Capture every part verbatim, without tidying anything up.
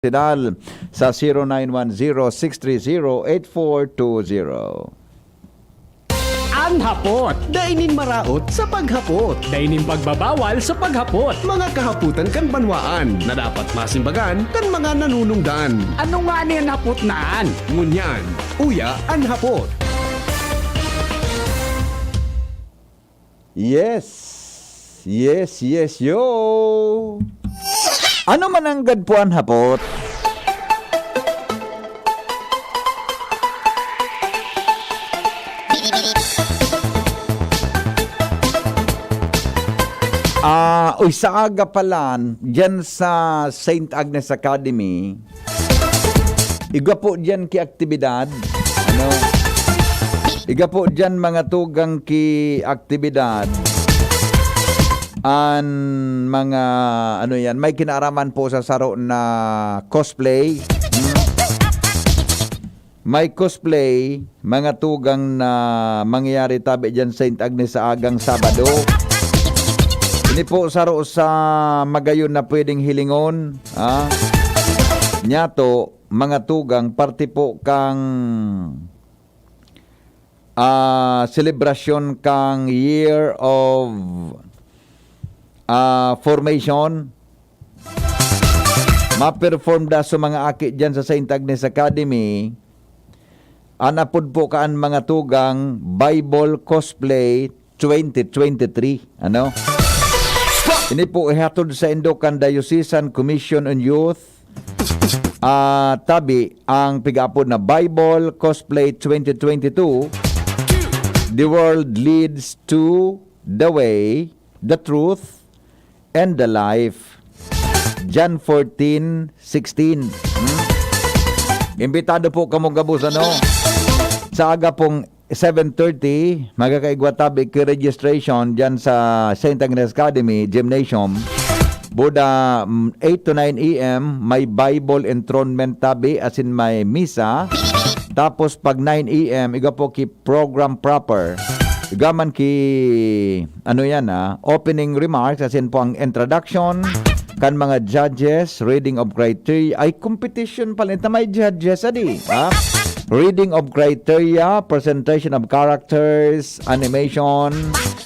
Sinal sa zero nine one zero six three zero eight four two zero. An hapot. Dai nin maraot sa paghapot. Dai nin pagbabawal sa paghapot. Mga kahapotan kan banwaan na dapat masimbagan kan mga nanunungdan. Ano ngani an hapot na an? Ngunyan, uya an hapot. Yes. Yes, yes, yo. Ano man ang gadpuan hapot? Ah, uy, sa aga pa lang, dyan sa Saint Agnes Academy, igwa po dyan ki aktibidad. Ano? Igwa po dyan mga tugang ki aktibidad. An mga, ano yan, may kinaaraman po sa saro na cosplay. Hmm. May cosplay, mga tugang na mangyayari tabi dyan sa Saint Agnes sa agang Sabado. Ini po saro sa magayon na pwedeng hilingon. Ah. Nyato, mga tugang, parte po kang, ah, selebrasyon kang Year of, ah, Formation. Ma-perform da sa mga aki dyan sa Saint Agnes Academy. An apod po kaan, mga tugang, Bible Cosplay twenty twenty-three. Ano? Ini po ihatod sa indo kan Diocesan Commission on Youth. Ah, tabi ang pigaapod na Bible Cosplay twenty twenty-two, The World Leads to the Way, the Truth, and the Life. John fourteen sixteen. Hmm? Imbitado po kamo gabos, ano? Sa aga pong seven thirty, magkakaigwa tabi ki registration dyan sa Saint Agnes Academy Gymnasium. Buda, mm, eight to nine a m, may Bible enthronement tabi, asin may misa. Tapos pag nine a m, igwa po ki program proper. Igwa man ki, ano yan, ah, opening remarks, asin po ang introduction kan mga judges, reading of criteria, ay competition pala. Ito may judges, adi, ha? Reading of criteria, presentation of characters, animation,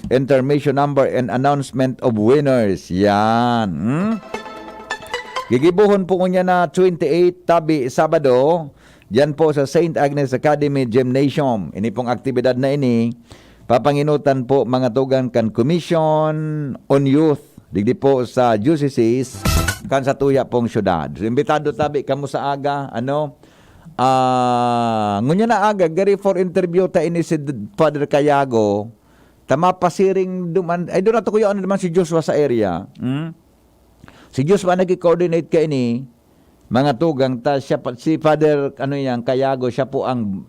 intermission number, and announcement of winners. Yan. Hmm? Gigibohon po niya na twenty-eight tabi Sabado, diyan po sa Saint Agnes Academy Gymnasium. Ini pong aktibidad na ini, papanginutan po mga tugang kan Commission on Youth, digdi po sa diocese, kan sa tuya pong syudad. So, imbitado tabi kamo sa aga, ano, ah, ngunyan na aga, gari for interview ta ini si D-, Father Cayago, ta mapasiring duman, ay, doon nato kuya, ano naman si Joshua sa area, hmm? Si Joshua nagki-coordinate kaini, mga tugang, ta siya pa, si Father, ano yan, Cayago, siya po ang,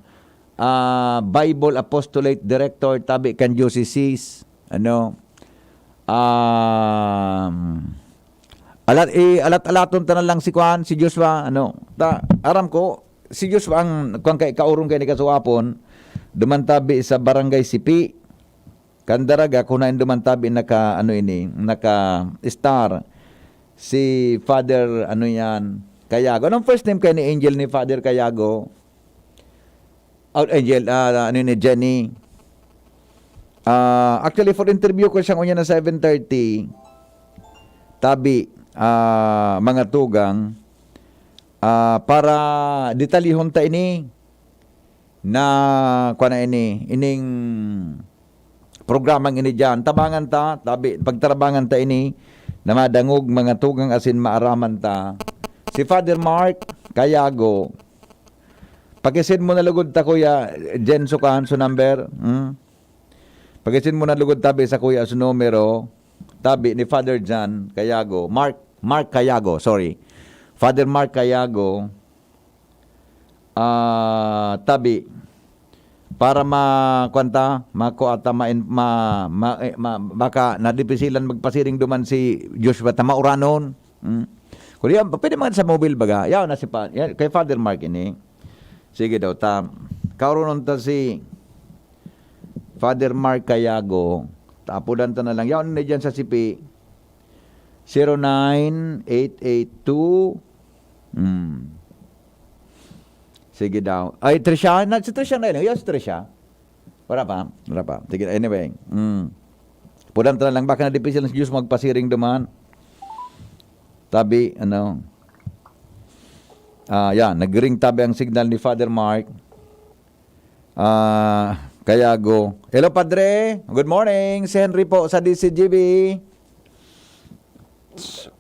ah, Bible Apostolate Director tabi kan diocese. Ano? Um, alat, eh, alat-alaton ta na lang si kuan, si Joshua, ano? Ta, aram ko, si Joshua ang kuan kay kaurong kay ni kasuapon, duman tabi sa Barangay Sipi. Kan Daraga, kunain duman tabi naka, ano ini, naka-star si Father, ano yan, Cayago. Anong first name kay ni Angel ni Father Cayago? Oh, Angel, ah, ano ni Jenny? Ah, actually, for interview ko siya ngunyan na seven thirty. Tabi, ah, mga tugang, ah, para detalyehon ta ini na, kuwan na ini, ining programang ini diyan. Tabangan ta, tabi, pagtarabangan ta ini na madangog, mga tugang, asin maaraman ta. Si Father Mark Cayago, pakisend mo na lugod ta, Kuya Jen Sukan, so number. Hmm? Pakisend mo na lugod tabi sa Kuya so numero. Tabi ni Father John Cayago, Mark, Mark Cayago, sorry. Father Mark Cayago, ah, tabi, para ma-, kwan ta, makuha ta, ma-, ma-, ma-, eh, ma-, baka nadipisilan magpasiring duman si Joshua ta mauranon. Hmm. Kundi yan, pwede man sa mobile baga. Yaw na si Pa-, yan, kay Father Mark ini. Sige daw, ta. Kaurunon ta si Father Mark Cayago. Tapudan ta na lang. Yaw na dyan sa sipi. Zero nine eight eight two Mm. Sige daw. Ay, Trisha? Na, si Trisha na yun. Yes, Trisha. Wala pa. Wala pa. Sige, anyway. Mm. Pudan ta na lang. Baka na dipisil ang Diyos magpasiring duman. Tabi, ano. Ah, yan. Nagring tabi ang signal ni Father Mark. Ah, Kayago. Hello, Padre. Good morning. Si Henry po sa D C G B.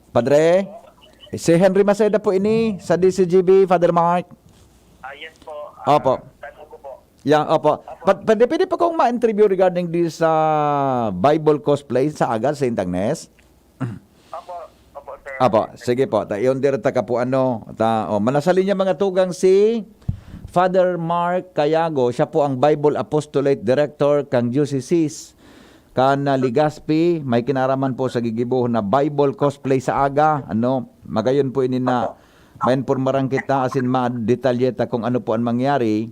Padre, si Henry Maceda po ini sa D C G B, Father Mark. Ah, yes po. Ah, Opo. Tanong ko po. Yan, opo. Pa- pwede, pwede po kong ma-interview regarding this sa Bible cosplay sa aga, Saint Agnes? Opo, opo, sir. Apo, sige po. Ta iyon direkta ka po ano. Ta oh, manasa linya mga tugang si Father Mark Cayago. Siya po ang Bible Apostolate Director kang Diocese kan ah, Legazpi. May kinaraman po sa gigibohon na Bible cosplay sa aga. Ano, magayon po ini na mainpormaran kita asin madetalye ta kung ano po ang mangyari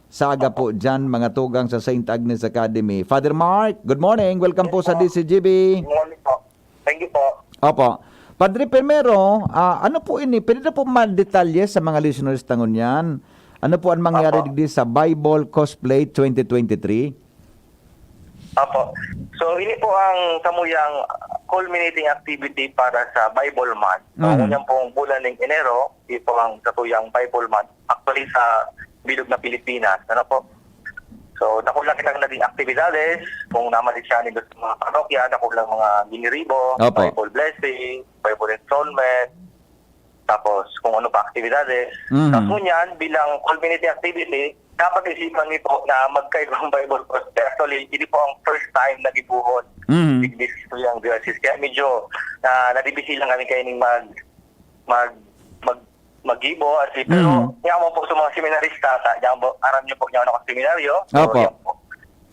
sa aga po dyan, mga tugang sa Saint Agnes Academy. Father Mark, good morning. Welcome po sa D C G B. Good morning po. Thank you po. Opo. Padre, primero, ah, ano po ini? Pwede na po madetalye sa mga listeners ta ngunyan? Ano po ang mangyari Opo. digdi sa Bible Cosplay twenty twenty-three? Opo. So, ini po ang samuyang culminating activity para sa Bible Month. So, Mhm. ngunyan pong bulan ng Enero, ito ang satuyang Bible Month. Actually, sa bilog na Pilipinas. Ano po? So, dakula kitang naging aktibidades. Kung namalisyan nito sa mga parokya, dakulang mga giniribo, Opo. Bible blessing, Bible enrollment, tapos kung ano pa aktibidades. Mhm. Tapos ngunyan, bilang culminating activity, napag-isipan mi po na magkaibang Bible course. Actually, hindi po ang first time na gibuhon. Mhm. Digdi sa satuyang diocese. Kaya medyo na nadibisilan kami kaining mag mag mag maggibo at pero Mhm. yaman po sa mga seminarista ta, yaman po, aram niyo po yaman ako sa seminaryo. So, Opo. yan po.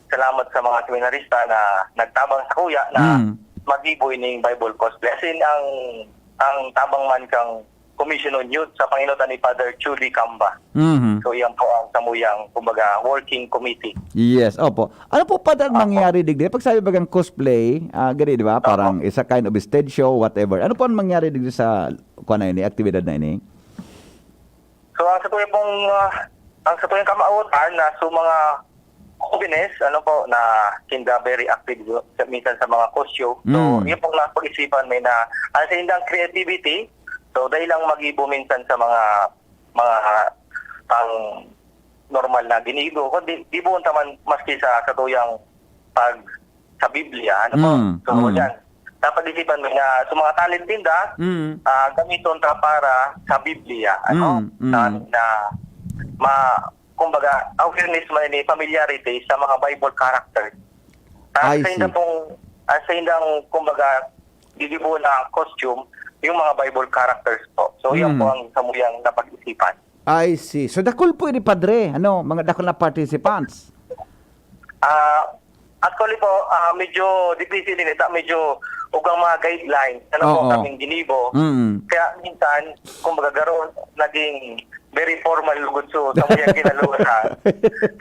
Salamat sa mga seminarista na nagtabang sa kuya na Mhm. maggibo ining Bible cosplay. As in, ang ang tabang man kang Commission on Youth sa panginutan ni Father Judy Camba. Mhm. So, yan po ang samuyang, kumbaga, working committee. Yes, opo. Ano po, Padre, ang Opo. mangyari digdi? Pag sabi bagang cosplay, ah, gani, di ba? Opo. Parang isa kind of stage show, whatever. Ano po ang mangyari digdi sa, kuwan na ini, aktibidad na ini? So, ang sa tuya pong, ah, ang sa tuyang kamautan na sa mga jóvenes, ano po, na kinda very active sa, minsan sa mga kosyo. So, Mm. yun pong napag-isipan may na, ang sa indang creativity, so, dahil lang mag-ibo minsan sa mga, mga pang normal na ginibo, kundi giboon ta man maski sa, sa tuyang pag, sa Biblia, ano po? Mm, So, mm. yan. Napag-isipan may na, sa mga talent ninda, Mm. ah, gamiton ta para sa Biblia, ano? Mm, mm. Na, na ma, kumbaga, awareness man ni familiarity sa mga Bible characters. I At sa see. indang pong, at sa indang, kumbaga, gigibo na costume, yung mga Bible characters po. So, yan Mm. po ang samuyang napag-isipan. I see. So, dakul po ini, Padre. Ano, mga dakul na participants. Ah, actually po, ah, medyo difícil din ito. Medyo ugang mga guidelines. Ano po Oo. kaming ginibo. Mm. Kaya minsan, kumbaga, garo, naging very formal lugod so sa mga kinalusan.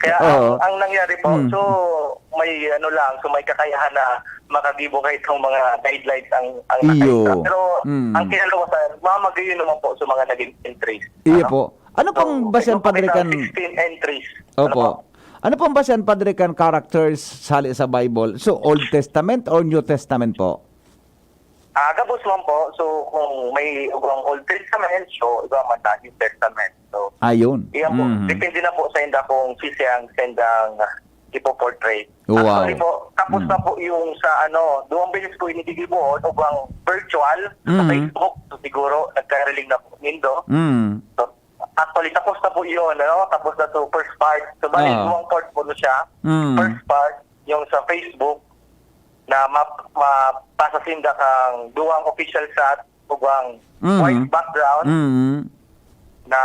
Kaya ang, Oo. ang nangyari po, Mm. so may ano lang, so may kakayahan na makagibo kahit ang mga guidelines ang, ang Iyo. nakaisa. Pero Mm. ang kinalusan, mamagayon naman po sa mga naging entries. Iyo Ano? po. Ano pong So, basehan, ito po Padre, kita kan sixteen entries. Opo. Ano po? Ano pong basehan, Padre, kan characters sali sa Bible? So, Old Testament or New Testament po? Ah, gabos man po. So, kung may ugong Old Testament, so, iba man na New Testament. So, Ayun. iyan po. Mhm. Depende na po sa inda kung sisiyang sa indang ipoportray. Wow. Actually po, tapos Mm. na po yung sa ano, duwang beses po ini gigibohon, ugong virtual sa Mhm. Facebook. So, siguro, nagkariling na po nindo. Mm. So, actually, tapos na po yun, ano? Tapos na to first part. So, bali, Ah. duwang part po na siya. Mm. First part, yung sa Facebook, na map, mapasa sinda kang duwang official shot, ugong Mhm. white background, Mm. na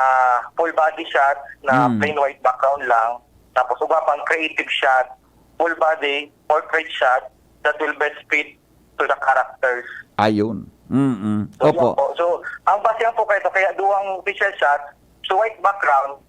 full body shot, na Mm. plain white background lang. Tapos, uga pang creative shot, full body, portrait shot, that will best fit to the characters. Ayun. Mm-mm. So, Opo. yan po. So, ang basehan po kayo, kaya duwang official shot, so white background,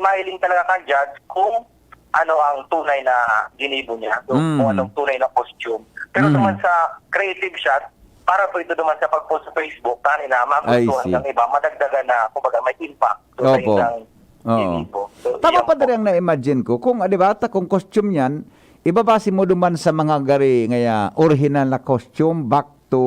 mahiling talaga kang judge kung ano ang tunay na ginibo niya, so, Mm. kung anong tunay na costume. Pero Mm. naman sa creative shot, para po ito naman sa pag-post sa Facebook, tani na magustuhan ng iba, madagdagan na, kumbaga, may impact sa Opo. isang Oo. Tama, Padre, ang na-imagine ko. Kung, ah, di ba, ta, kung costume yan, ibabase mo duman sa mga gari, ngaya, original na costume, back to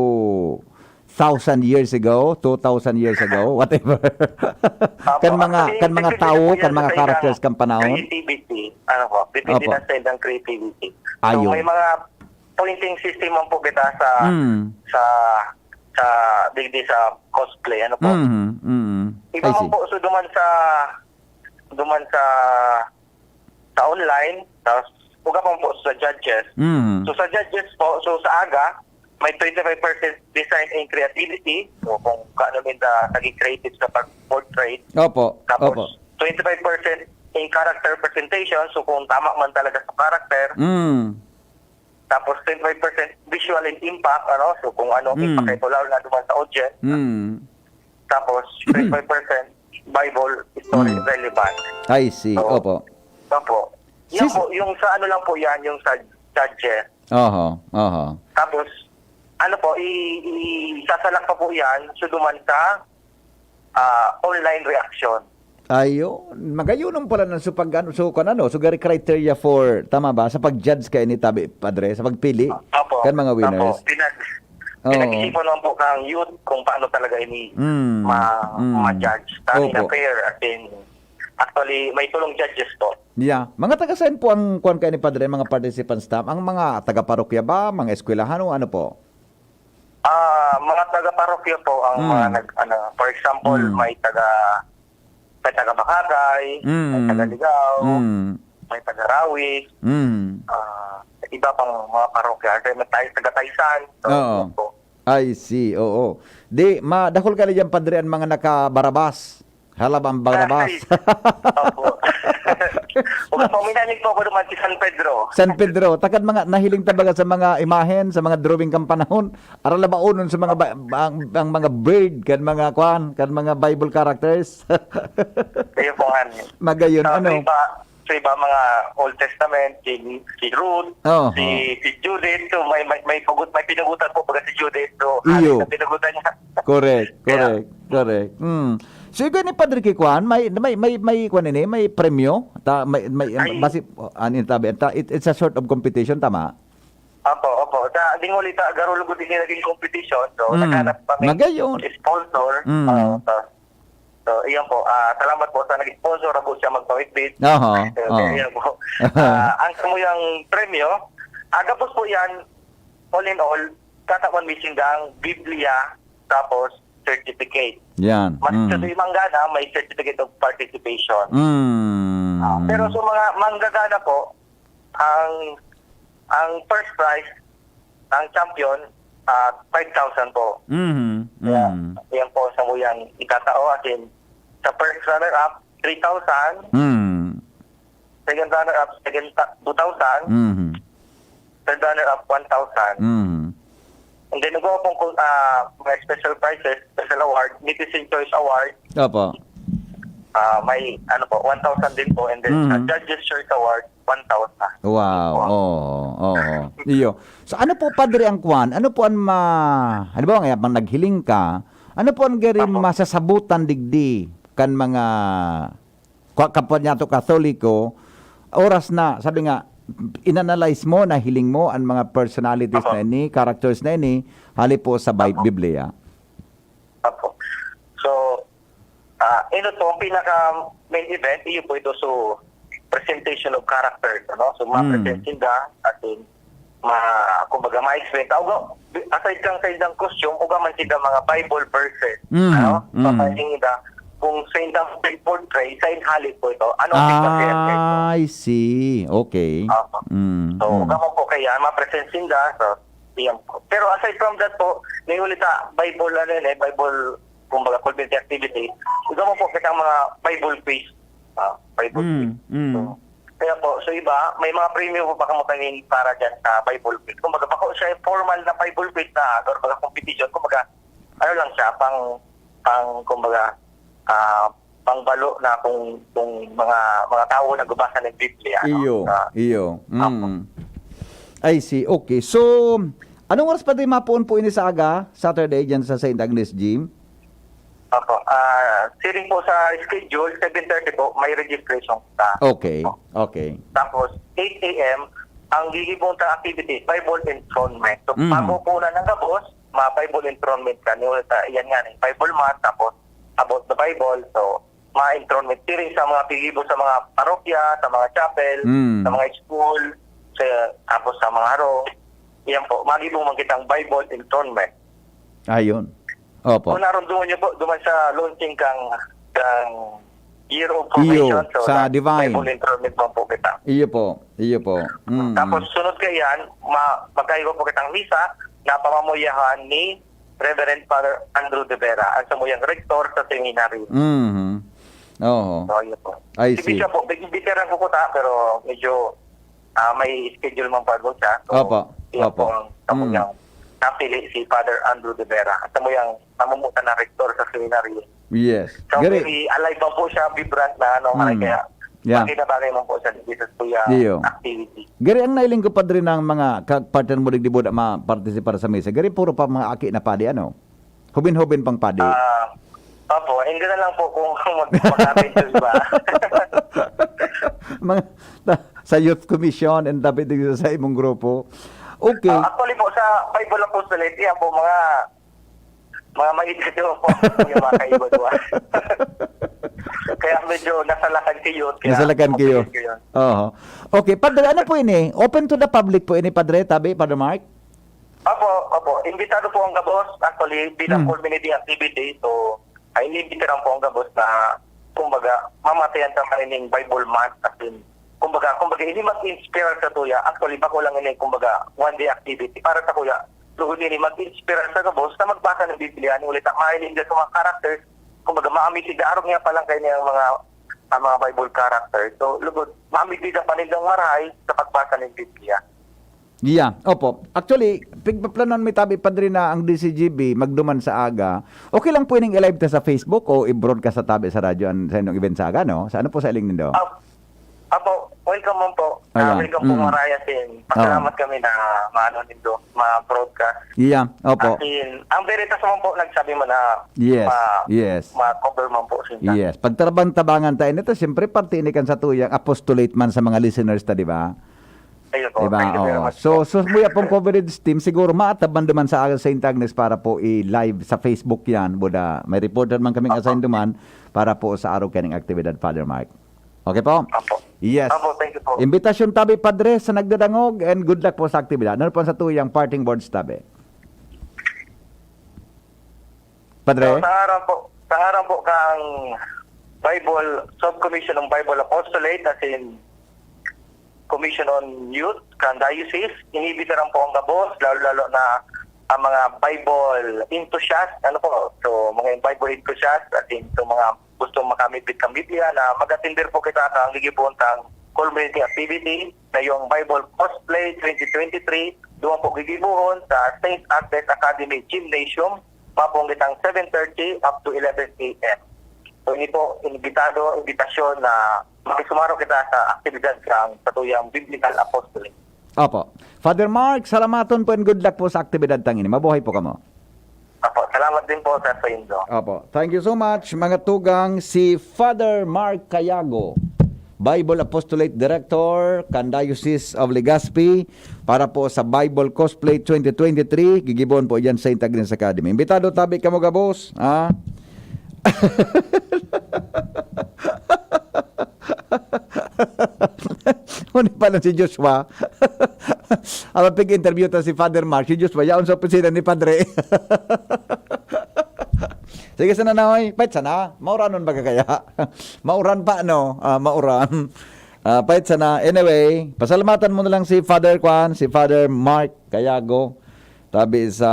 thousand years ago, two thousand years ago, whatever. Opo. Kan mga, Actually, kan mga depende na tao, po yan kan sa mga isang characters, kan panahon. Creativity. Ano po? Depende Opo. na sa isang creativity. So, Ayo. may mga pointing system man po kita sa, Mm. sa, sa, digdi sa cosplay, ano po? Mhm, mhm. Iba I man see. po, so, duman sa, duman sa, sa online, tapos uga pa po sa judges. Mhm. So, sa judges po, so, sa aga, may twenty-five percent design and creativity. So, kung kaano ninda naging creative sa pag-portray. Opo, Tapos, opo. twenty-five percent in character presentation. So, kung tama man talaga sa character. Mm. Tapos, twenty-five percent visual and impact, ano? So, kung ano, Mm. impact ito, lalo na duman sa audience. Mm. Tapos, twenty-five percent Bible story Mm. relevant. I see. So, Opo. opo. Yan Sis- po, yung sa ano lang po yan, yung sa judges. Oho, oho. Tapos, ano po, i-, i-, isasalak pa po yan, so duman sa, ah, online reaction. Ayun, magayonon pala na so pag ano, so kan ano, so gari criteria for, tama ba, sa pag-judge kay ni tabi, Padre, sa pagpili Opo. kan mga winners? Opo. Pinag-, Oo. pinag-isipan naman po kang youth kung paano talaga ini Mm, ma-, mm. ma-judge. Tani na Opo. fair, as in, actually, may tulong judges po. Yeah. Mga taga saan po ang kuwan kayo ni Padre, mga participants tam? Ang mga taga-parokya ba, mga eskwelahan o ano po? Ah, mga taga-parokya po ang Mm. mga nag-, ano, for example, Mm. may taga, may taga-Bacacay, may Mm. taga-Ligao, Mm. may taga-Rawis, Mm. ah, iba pang mga parokya. Then may tayo taga-Taysan. So, Oo. yun po. I see, oo. Di, madakol ka na dyan, Padre, ang mga naka-Barabas. Halaba ang Barabas. Ay, opo. Huwag po, minanig po ako naman si San Pedro. San Pedro. Takad mga nahiling ta baga sa mga imahen, sa mga drawing kan panahon. Aral na ba unon sa mga ba-, ang, ang mga bird, kan mga kwan, kan mga Bible characters? Kayo po, ano. Magayon, Sa ano? iba, sa iba, mga Old Testament, si, si Ruth, Oo. si, si Judith, so may, may, may pugot-, may pinugutan po baga si Judith, so Iyo. halos na pinugutan niya. Correct, Kaya correct, correct. Mm. So, ikaw ni Padre Kikwan, may, may, may, may, kwan ini, may premyo? Ta, may, may, Ay. basi, oh, ano yung tabi? Ta, it, it's a sort of competition, tama? Opo, opo. Sa, ding huli, ta, garo lugod din yung naging competition. So, Mm. naghanap kami Magayon. sponsor. Mm. Oo, so, so, iyon po. Ah, salamat po sa nag-sponsor. Abo siya magpawitbit. Aha, So, oo. iyon po. Ah, ang samuyang premyo, ah, gabos po yan, all in all, tatawan mi sindang Biblia, tapos certificate. Yan. Mas Mm. sa manggana, may certificate of participation. Mm. Ah, pero sa mga manggagana po, ang, ang first prize, ang champion, ah, five thousand po. Mhm. Kaya, Mm. yan po sa muyang itatao. As in, sa first runner-up, three thousand. Mm. Second runner-up, second ta-, two thousand. Mhm. Third runner-up, one thousand. Mhm. And then, nagawa pong, ah, mga special prizes, special award, Netizen Choice Award. Opo. Ah, may, ano po, one thousand din po. And then, sa Mhm. Judges Choice Award, one thousand. Wow. Wow. Oo, oo. Iyo. So, ano po, Padre, ang kwan? Ano po ang ma-, halimbawa, nga, pag naghiling ka, ano po ang gari Apo. masasabutan digdi kan mga kwa-, kapwa niya to Katoliko, oras na, sabi nga, inanalyze mo, nahiling mo ang mga personalities Apo. na ini, characters na ini, hali po sa Bi-, Apo. Biblia. Apo. So, ah, ino to, ang pinaka main event, iyo po ito, so, presentation of characters, ano? So, Mm. ma-present sila, as in, ma-, kumbaga, ma-explain. Tawag, aside kang sa isang costume, uga man sila mga Bible verses, Mm, ano? mm. Papahingi na, kung sa isang portray, sa inhali po ito, ano ang pagpapahayag nito? I see. Okay. Opo. Mm, So, mm. uga man po kaya, ma-present sila, so, iyan po. Pero aside from that po, may ulit na Bible, ano yun eh, Bible, kumbaga, community activity. Uga man po kitang mga Bible quiz. Ah, Bible Mm, quiz. mm. So, kaya po, so iba, may mga premyo po baka mo kami para dyan sa Bible quiz. Kumbaga, bako siya yung formal na Bible quiz na, or baga competition, kumbaga, ano lang siya, pang, pang, kumbaga, ah, pangbalo na kung, kung mga, mga tao nagbabasa ng Biblia, no? Iyo, Ah, iyo. Mm. Apo. I see. Okay. So, Anong oras, Padre, mapoon po ini sa aga, Saturday, dyan sa Saint Agnes Gym? Opo. Ah, siring po sa schedule, seven thirty po, may registration ka. Okay, okay. Tapos, eight a m, ang gigibong ta activity, Bible enthronement. So, Mhm. bago po na ng gabos, ma-Bible enthronement ka. Ni-, sa, yan nga, eh, Bible mass, tapos about the Bible. So, ma-enthronement. Siring sa mga pigibo sa mga parokya, sa mga chapel, Mm. sa mga school, sa, tapos sa mga haro. Yan po, magibo man kitang Bible enthronement. Ayun. Opo. Kung narumduman niyo po, duman sa launching kang, kang Year of Iyo, Formation, so, sa na, Divine. Bible enthronement man po kita. Iyo po, iyo po. Mm. Tapos, sunod kaiyan, ma-, magkaiba po kitang misa na pamamuyahan ni Reverend Father Andrew de Vera, ang samuyang rektor sa seminary. Mhm. Oho. So, yun po. I Si see. Bishop po, big veteran ko kuta, pero medyo, ah, may schedule man po siya. So, Opo, yun opo. po ang Mm. samuyang napili, si Father Andrew de Vera, ang samuyang namumutan na rektor sa seminary. Yes. So, Gari- very alive man po siya, vibrant na, ano, Mm. kaya Yeah. bagay na bagay man po siya dito sa kuyang Iyo. activity. Gari ang nailing ko, Padre, ng mga ka-, partner mo digdi buda ma-participar sa misa. Gari puro pa mga aki na padi, ano? Hubin-hubin pang padi. Ah, opo, hindi na lang po kung mag-, magkapit yung iba. Mga, ta-, sa Youth Commission and dapat din sa imong grupo. Okay. Ah, actually po, sa Bible Apostolate, yan po, mga, mga maedad po yung mga kaiba-iba. Kaya medyo nasalakan si youth, kaya Nasalakan kayo. mabilis ko yun. Oho. Okay, Padre, ano po ini? Open to the public po ini, Padre, tabi, Padre Mark? Opo, opo. Imbitado po ang gabos. Actually, bilang Hmm. culminating activity, so, ay, iniimbitaran po ang gabos na, kumbaga, mamatayan sa kanining Bible Month. As in, kumbaga, kumbaga, ini mag-inspire sa tuya. Actually, bako lang ini, kumbaga, one day activity. Para sa kuya, lugod ini mag-inspire sa gabos na magbasa ng Biblia. Ano ulit, mahiling sa mga characters, kumbaga, maamitin, arog nga pa lang kayo niyang mga, ang mga Bible characters. So, lugod, maamitin sa panindang marahay sa pagbasa ng Biblia. Yeah, opo. Actually, pigpaplanon mi tabi, Padre, na ang D C G B magduman sa aga. Okay lang po ining i-live ta sa Facebook o i-broadcast sa tabi sa radyo an, sa inyong event sa aga, no? Sa ano po sa iling nindo? Ah, apo, welcome man po. Ah, Ayan. welcome po, Mm. Maraya Sin. Pasalamat Oo. kami na maano nindo, ma-broadcast. Yeah, opo. As in, ang Veritas man po, nagsabi mo na Yes, ma-, yes. ma-cover man po, Sin. Yes. Pagtarabang-tabangan tayo nito, siyempre, parte ini kan sa tuyang apostolate man sa mga listeners ta, di ba? Ayun po. Diba? Thank you very Oo. much So, po. so, muya pong coverage team, siguro maatab man duman sa Saint Agnes para po i-live sa Facebook yan. Buda, may reporter man kaming Opo. assign duman para po sa araw kaning aktibidad, Father Mark. Okay po? Opo. Yes. Opo, thank you po. Imbitasyon tabi, Padre, sa nagdadangog, and good luck po sa aktibidad. Ano po sa tuyang parting words, tabi? Padre? So, sa ngaran po, sa ngaran po kang Bible, Subcommission ng Bible Apostolate, as in Commission on Youth, kan diocese, inibitaran po ang gabos, lalo-lalo na ang mga Bible enthusiast, ano po, so, mga Bible enthusiast, as in, itong mga gusto makamit-bit kan Biblia, na mag-attender po kita kan gigibohon tang culminating activity, na yung Bible Cosplay twenty twenty-three, duman po gigibohon sa Saint Agnes Academy Gymnasium, mapong gitang seven thirty up to eleven a m. So, ini po, imbitado, imbitasyon na makisumaro kita sa aktibidad kan satuyang Biblical Apostolate. Opo. Father Mark, salamaton po and good luck po sa aktibidad tang ini. Mabuhay po kamo. Opo, salamat din po, Sir Faindo. Opo. Thank you so much, mga tugang. Si Father Mark Cayago, Bible Apostolate Director kan Diocese of Legazpi, para po sa Bible Cosplay twenty twenty-three, gigibohon po diyan sa Saint Agnes Academy. Imbitado tabi kamo gabos, ha? Huli pa lang si Joshua. Alam, pig-interview ta si Father Mark, si Joshua, yaon sa opisina ni Padre. Sige, sana na, oy. Pait sana. Mauranon ba ka kaya? Mauran pa, no? Ah, mauran. Ah, pait sana. Anyway, pasalamatan mo na lang si Father Kwan, si Father Mark Cayago. Tabi sa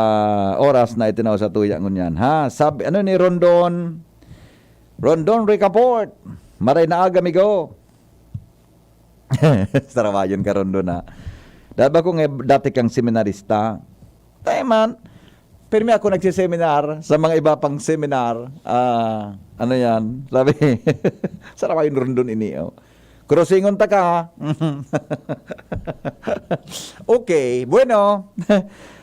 oras na itinao sa tuya ngunyan, ha? Sabi, ano ni Rondon? Rondon Ricaport. Maray na aga, amigo. Sarawayon ka, Rondon, ha? Dahil ba kung eh, dati kang seminarista? Tayo man, pirmi ako nagsiseminar sa mga iba pang seminar. Ah, ano yan? Sabi, sarawayon, Rondon, ini, oh. Crossing on ta ka, ha? Okay, bueno.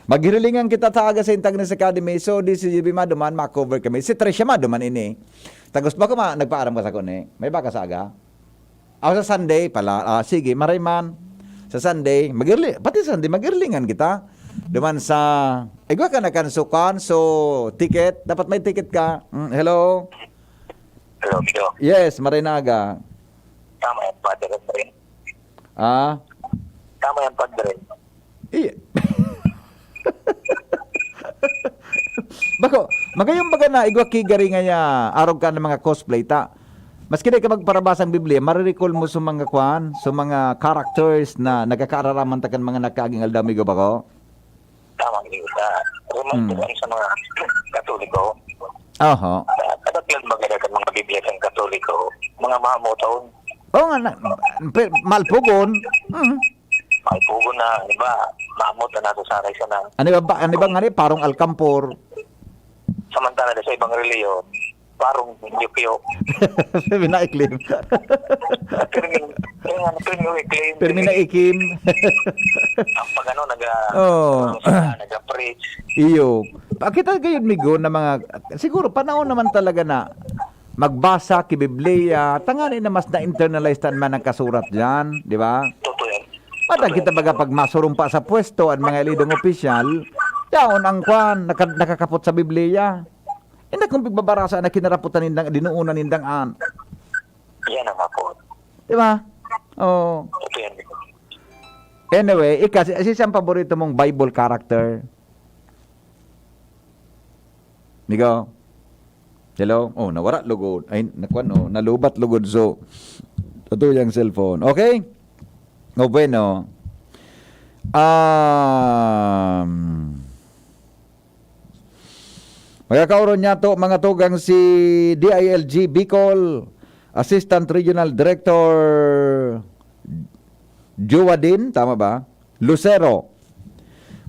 Maghirilingan kita sa aga sa Intagnes Academy. So, D C G B maduman, ma-cover kami. Si Tricia maduman ini. Tagus ba ka ma-, nagpaaram ka sa kuni? May baka sa aga? Aw, sa Sunday pala. Ah, sige, maray man. Sa Sunday, magirli-, pati Sunday, magirilingan kita. Duman sa, igwa ka na kan sukan, so, ticket. Dapat may ticket ka. Mm, hello? Hello, Mido. Yes, maray na aga. Tama yan, Father Efrain. Ah? Tama yan, Padre. Iya. Bako, magayon baga na igwa ki gari ngaya arog ka ng mga cosplay ta. Maski di ka magparabasang Biblia, maririkol mo sa mga kwan, sa mga characters na nagkakaararaman ta kan mga nagkaaging aldaw, migo bako? Tama, migo. Sa, romance Hmm. sa mga Katoliko. Oho. Sa, kadatlan baga kan mga Biblia sa Katoliko, mga mamotaon. Oo nga, na, pe-, malpugon. Mm. Malpugon na, di ba? Mamot na nasasanay siya na. Ano ba, ano ba nga ni? Parong alkampor. Samantala na sa ibang reliyon, parang yukyo. Pinaiklin. Pirmi, kaya nga, pirmi yung iklin. Pirmi na ikim. Ang pag ano, naga, Oo. Naga-preach. Iyo. Pakita gayud, migo, na mga, siguro, panahon naman talaga na magbasa ki Biblia, tangani na mas na-internalize tan man ang kasurat diyan, di ba? Totoo yan. Mata kita baga pag masurumpa sa pwesto ang mga ilidong opisyal, yaon ang kwan, naka-, nakakapot sa Biblia. Hindi kung pigbabarasa na kinaraputan nindang, dinuunan nindang an. Yan ang hapon. Di ba? Oo. Totoo yan. Anyway, ika, si, si siyang paborito mong Bible character? Migo? Hello? Oh, nawara lugod. Ay, nakuan, oh, nalubat lugod. So, ito yung cellphone. Okay? Oh, bueno. Um, magkakaoron niya to, mga tugang, si D I L G Bicol, Assistant Regional Director Joadin, tama ba? Lucero.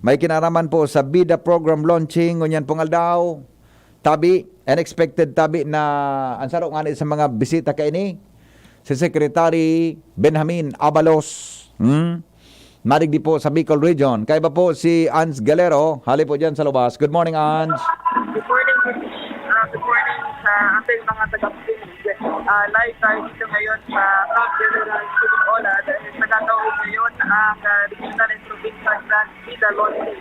May kinaraman po sa Bida Program Launching, ngunyan pong aldaw. Tabi, unexpected tabi na ang saro nga ni sa mga bisita kaini, si Secretary Benjamin Abalos. Hmm? Madigdi po sa Bicol Region. Kaiba po si Ans Galero. Hali po dyan sa lubas. Good morning, Ans. Good morning, Miss. Ah, good morning sa ating mga taga-, ah, live tayo dito ngayon sa Camp General Silingola dahil nagkataon ngayon ang, ah, Regional and Provincial Grant Bida Launching,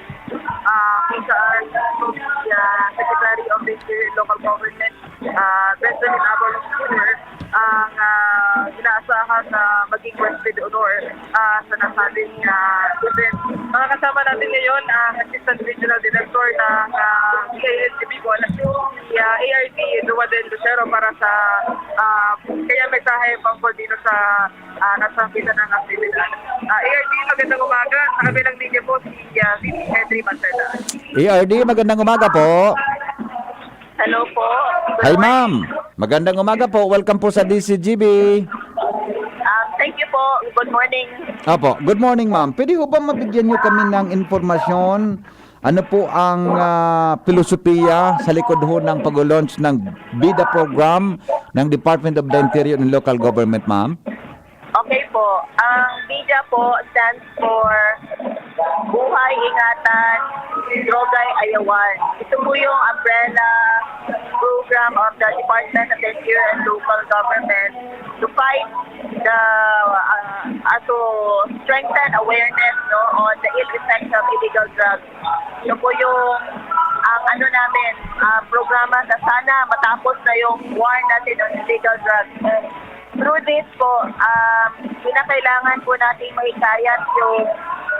ah, kung saan si, ah, Secretary of the Interior and Local Government, ah, Benjamin Abalos Junior ang, ah, inaasahan na maging guest of honor, ah, sa nasabing, ah, event. Makakasama natin ngayon ang Assistant Regional Director ng, ah, D I L G Bicol, si, ah, A R D Eduardo Lucero para sa, ah, kanyang mensahe tungkol dito sa, ah, nasasambitan ng aktibidad. Ah, A R D, magandang umaga. Sa kabilang linya po, si, ah, V P Henry Marcela. A R D, magandang umaga po. Hello po. Good Hi, morning. Ma'am. Magandang umaga po. Welcome po sa D C G B. Um, thank you po. Good morning. Opo. Good morning, ma'am. Pwede ho ba mabigyan niyo kami ng impormasyon? Ano po ang, ah, pilosopiya sa likod ho ng pag-launch ng BIDA program ng Department of the Interior and Local Government, ma'am? Okay po. Ang BIDA po stands for Buhay Ingatan, Droga'y Ayawan. Ito po yung umbrella program of the Department of the Interior and Local Government to fight the, uh, uh, to strengthen awareness, no, on the ill effects of illegal drugs. Ito po yung, ang ano namin, ah, programa sa sana matapos na yung war natin on illegal drugs. Through this po, um, kinakailangan po nating mahikayat yung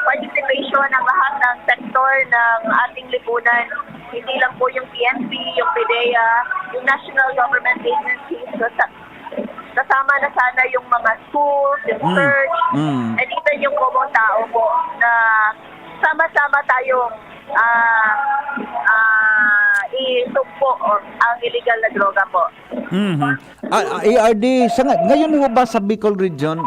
participation ng lahat ng sektor ng ating lipunan. Hindi lang po yung P N P, yung PDEA, yung national government agencies, so sa, kasama na sana yung mga schools, yung Mm. church, Mm. and even yung common tao po na sama-sama tayong, ah, ah, isugpo ang illegal na droga po. Mhm. Ah, ah, A R D, sa nga-, ngayon ho ba sa Bicol Region,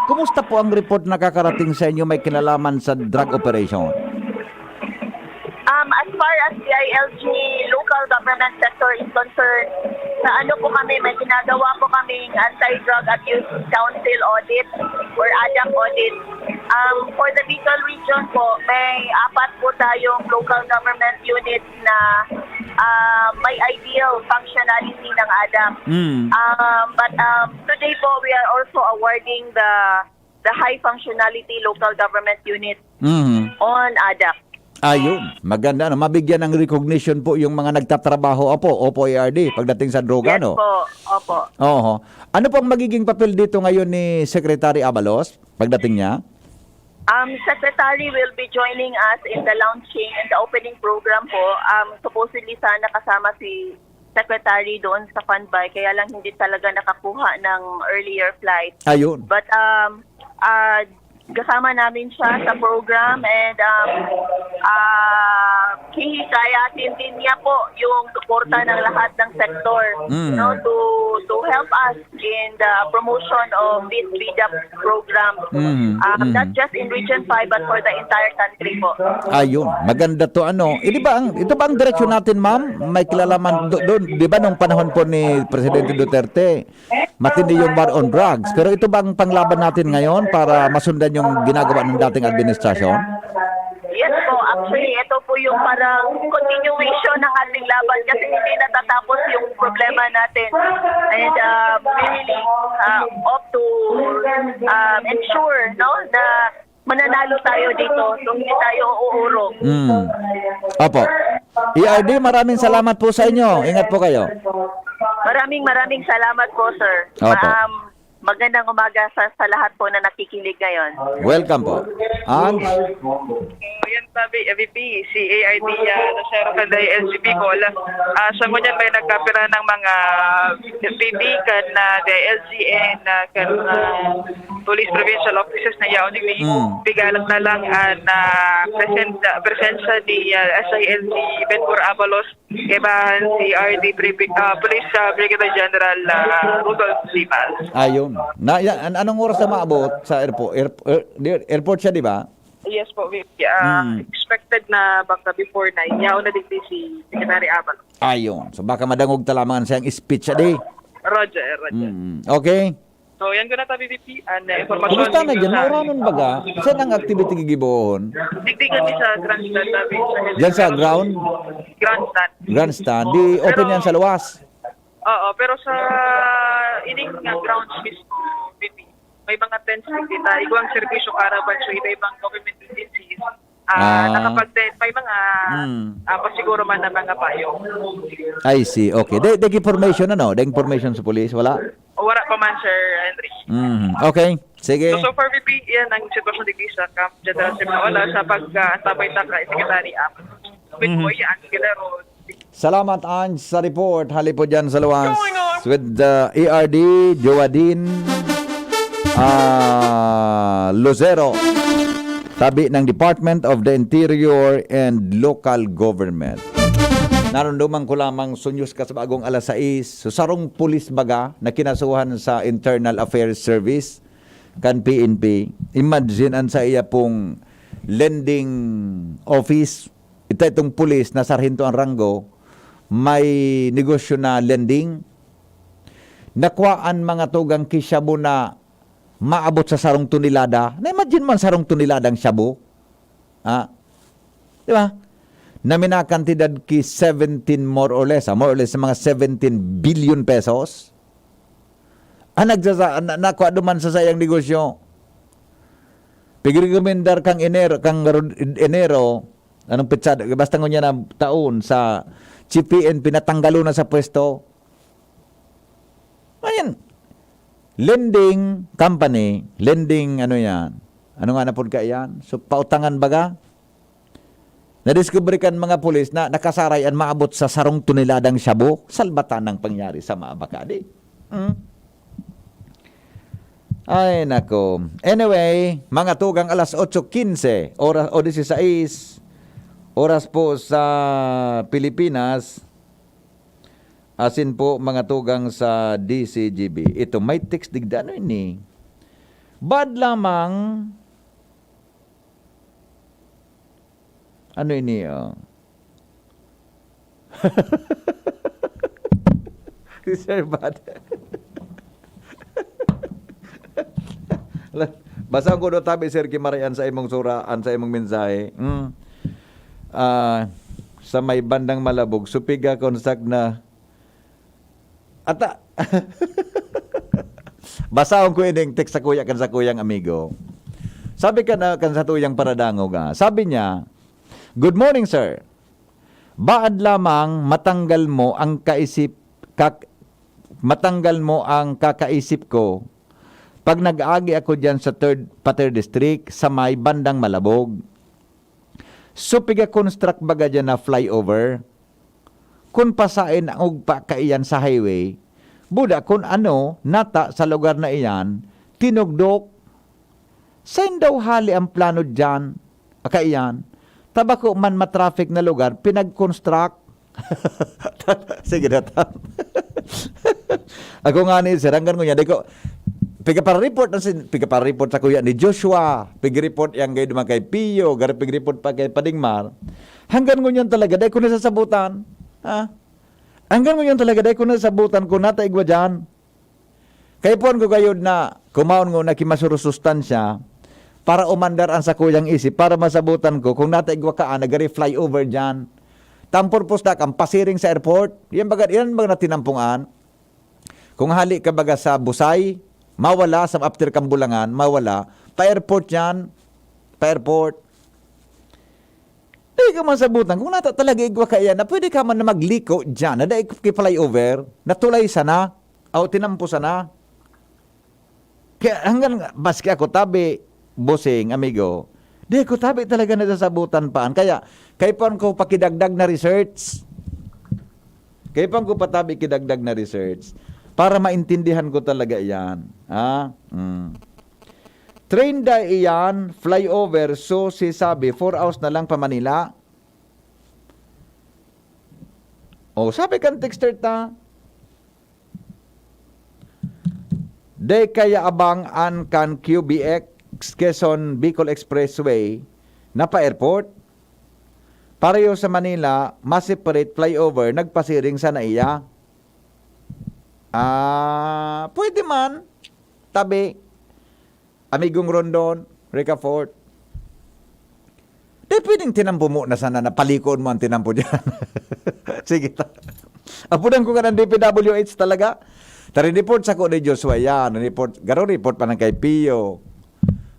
kumusta po ang report na nakakarating sa inyo may kinalaman sa drug operation? Um, as Far as the I L G local government sector is concerned, sa ano po kami, may ginagawa po kaming Anti-Drug Abuse Council audit or ADAC audit. Um, for the Bicol region po, may apat po tayong local government unit na ah, may ideal functionality ng ADAC. Mm. Um, but um, today po, we are also awarding the the high functionality local government unit Mm. on ADAC. Ayun, maganda, no? Mabigyan ng recognition po yung mga nagtatrabaho, opo, opo, A R D, pagdating sa droga, Yes no? Po, opo. Oho. Ano pong magiging papel dito ngayon ni Secretary Abalos pagdating niya? Um, Secretary will be joining us in the launching and the opening program po. Um, supposedly sana kasama si Secretary doon sa Fanbay, kaya lang hindi talaga nakakuha ng earlier flight. Ayun. But um, uh, kasama namin siya sa program and um, uh, hihikayatin din niya po yung suporta ng lahat ng sektor Mm. no, to to help us in the promotion of this BDAP program. Mm, Um, mm. Not just in Region five but for the entire country po. Ayun, maganda to ano. Eh, di ba ang, ito ba ang direksyon natin, ma'am? May kilalaman do, doon, di ba nung panahon po ni Presidente Duterte, matindi yung war on drugs. Pero ito ba ang panglaban natin ngayon para masundan yung ginagawa ng dating administrasyon? Yes po, actually, ito po yung parang continuation ng ating laban kasi hindi natatapos yung problema natin. And um, we really uh, hope to um, ensure no, na mananalo tayo dito. So, hindi tayo uurong. Mm. Opo. E R D, maraming salamat po sa inyo. Ingat po kayo. Maraming maraming salamat po, sir. Opo. Um, magandang umaga sa, sa lahat po na nakikinig ngayon. Welcome po. And, So, yan sabi, V P, si A R D uh, Lucero kan D I L G Bicol. Ah, sa ngunyan may nagkapira ng mga V P kan uh, D I L G and uh, kan uh, police provincial officers na yaon ni Mm. Pigalat na lang ang uh, present, uh, presensya ni uh, S I L G Benhur Abalos, kaibahan si R D Pre- uh, Police uh, Brigadier General uh, Rudolph Simas. Ayun. Na, yan, an- anong oras na maabot sa airport? Air, air, di- airport siya, di ba? Yes po, V P. Ah, Mm. Expected na baka before nine. Yaon na digdi si Secretary Abal. Ayun. So baka madangog ta lamang sa iyang speech, adi. Roger, Roger. Mm. Okay. So, yan ko na tabi, V P. Ang uh, informasyon. Kumusta na dito dyan? sa- Mauranon baga? Saan ang activity gigibohon? Digdi kami sa grandstand namin. Dyan sa ground? Grandstand. Grandstand. Di open Pero- yan sa luwas? Oo, pero sa ining nga grounds mismo, V P, may mga tents din kita. Igwang servisyo caravan sa iba-ibang government agencies. Ah, Ah. Nakapag-tent, may mga Hmm. ah, pasiguro man ng mga payong. I see. Okay. Dahil information, ano? Dahil information sa police? Wala? O wala pa man, Sir Henry. Mm. Okay. Sige. So, so far, V P, yan ang sitwasyon dito sa Camp General Simnaola sa pag-antabay ta kay Secretary Abalos. With Mhm. Boy, ang Guerrero. Salamat, Ange, sa report. Hali po dyan sa luwas with the E R D, Joadin ah, Lucero. Tabi ng Department of the Interior and Local Government. Narunduman ko lamang sunyos ka sa bagong alas sais. So, sarong pulis baga na kinasuhan sa Internal Affairs Service kan P N P. Imagine an sa iya pong lending office. Ito itong pulis na sarhento ang ranggo, may negosyo na lending. Nakuhaan mga tugang ki shabu na maabot sa sarong tonelada. Na-imagine mo ang sarong toneladang shabu? Ah, di ba? Na minakantidad ki seventeen more or less, ah, more or less mga seventeen billion pesos. Ang nagsasa, na, nakuha duman sa sayang negosyo. Pigrekomendar kang Enero, kang Rod- Enero, anong petsa, basta ngunyan na taon sa Chief P N P, natanggalo na sa pwesto. Ngayon, lending company, lending ano yan? Ano nga na pod ka yan? So, pautangan baga? Nadiskubre kan mga pulis na nakasaray an maabot sa sarong toneladang shabu. Salbatan ang pangyari sa mga bakadi. Hmm? Ay, nako. Anyway, mga tugang alas otso quince, oras, o disisais, oras po sa Pilipinas, asin po mga tugang sa D C G B. Ito, may text digda. Ano ini? Bad lamang. Ano ini, oh? Si Sir Bad. Basa ko do tabi, Sir Kimari, an sa imong sura, an sa imong mensahe. Hmm. Ah, sa may bandang Malabog, so piga construct na ata. Basahon ko ining text sa kuya kan sa kuyang amigo. Sabi ka na kan sa tuyang paradangog, ah. Sabi niya, "Good morning, sir. Baad lamang matanggal mo ang kaisip, kak-, matanggal mo ang kakaisip ko pag nag-aagi ako diyan sa third, pa third district sa may bandang Malabog. So, piga-construct baga diyan na flyover. Kun pasain ang ugpa kaiyan sa highway, buda kun ano, nata sa lugar na iyan, tinugdok. Sain daw hali ang plano diyan, kaiyan? Tabako man matraffic na lugar, pinag-construct." Sige na, Tam. Ako nga ni, sir, hanggang ngunyan, di ko, piga para report na sin, piga para report sa kuya ni Joshua, piga report yang gay duman kay Pio, garo piga report pa kay Padingmar. Hanggang ngunyan talaga, dai ko nasasabutan. Ha? Hanggang ngunyan talaga, dai ko nasasabutan kung nata igwa diyan. Kaipuhan ko gayod na kumaon ngona ki masuro sustansya para umandar an sakuyang isip, para masabutan ko kung nata igwa kaan na gari flyover diyan. Tampor pustak ang pasiring sa airport. Yan baga, yan baga na tinampungan. Kung hali ka baga sa Busay, mawala sa after Kambulangan, mawala. Pa-airport yan. Pa-airport. Dai ka man sabutan kung nata talaga igwa kaiyan na pwede ka man na magliko diyan, na dai ki flyover, natulay sana, o tinampo sana. Kaya hanggang, maski ako tabi, bossing, amigo, di ko tabi talaga nasasabutan pa. Kaya, kaipuhan ko pakidagdag na research. Kaipuhan ko pa tabi kidagdag na research para maintindihan ko talaga iyan. Ha? Mm. Train da iyan, flyover, so si sabi, four hours na lang pa Manila. O, sabi kan texter ta, "Dai kaya abang an kan Q B X, Quezon Bicol Expressway, na pa-airport? Pareho sa Manila, ma-separate flyover, nagpasiring sa naiya." Ah, pwede man. Tabi. Amigong Rondon, Ricafort. Di pwedeng tinampo mo na sana, na palikoon mo ang tinampo diyan. Sige ta. Apudan ko ka ng D P W H talaga. Ta-report sa ko ni Joshua yan. Report, garo report pa ng kay Pio.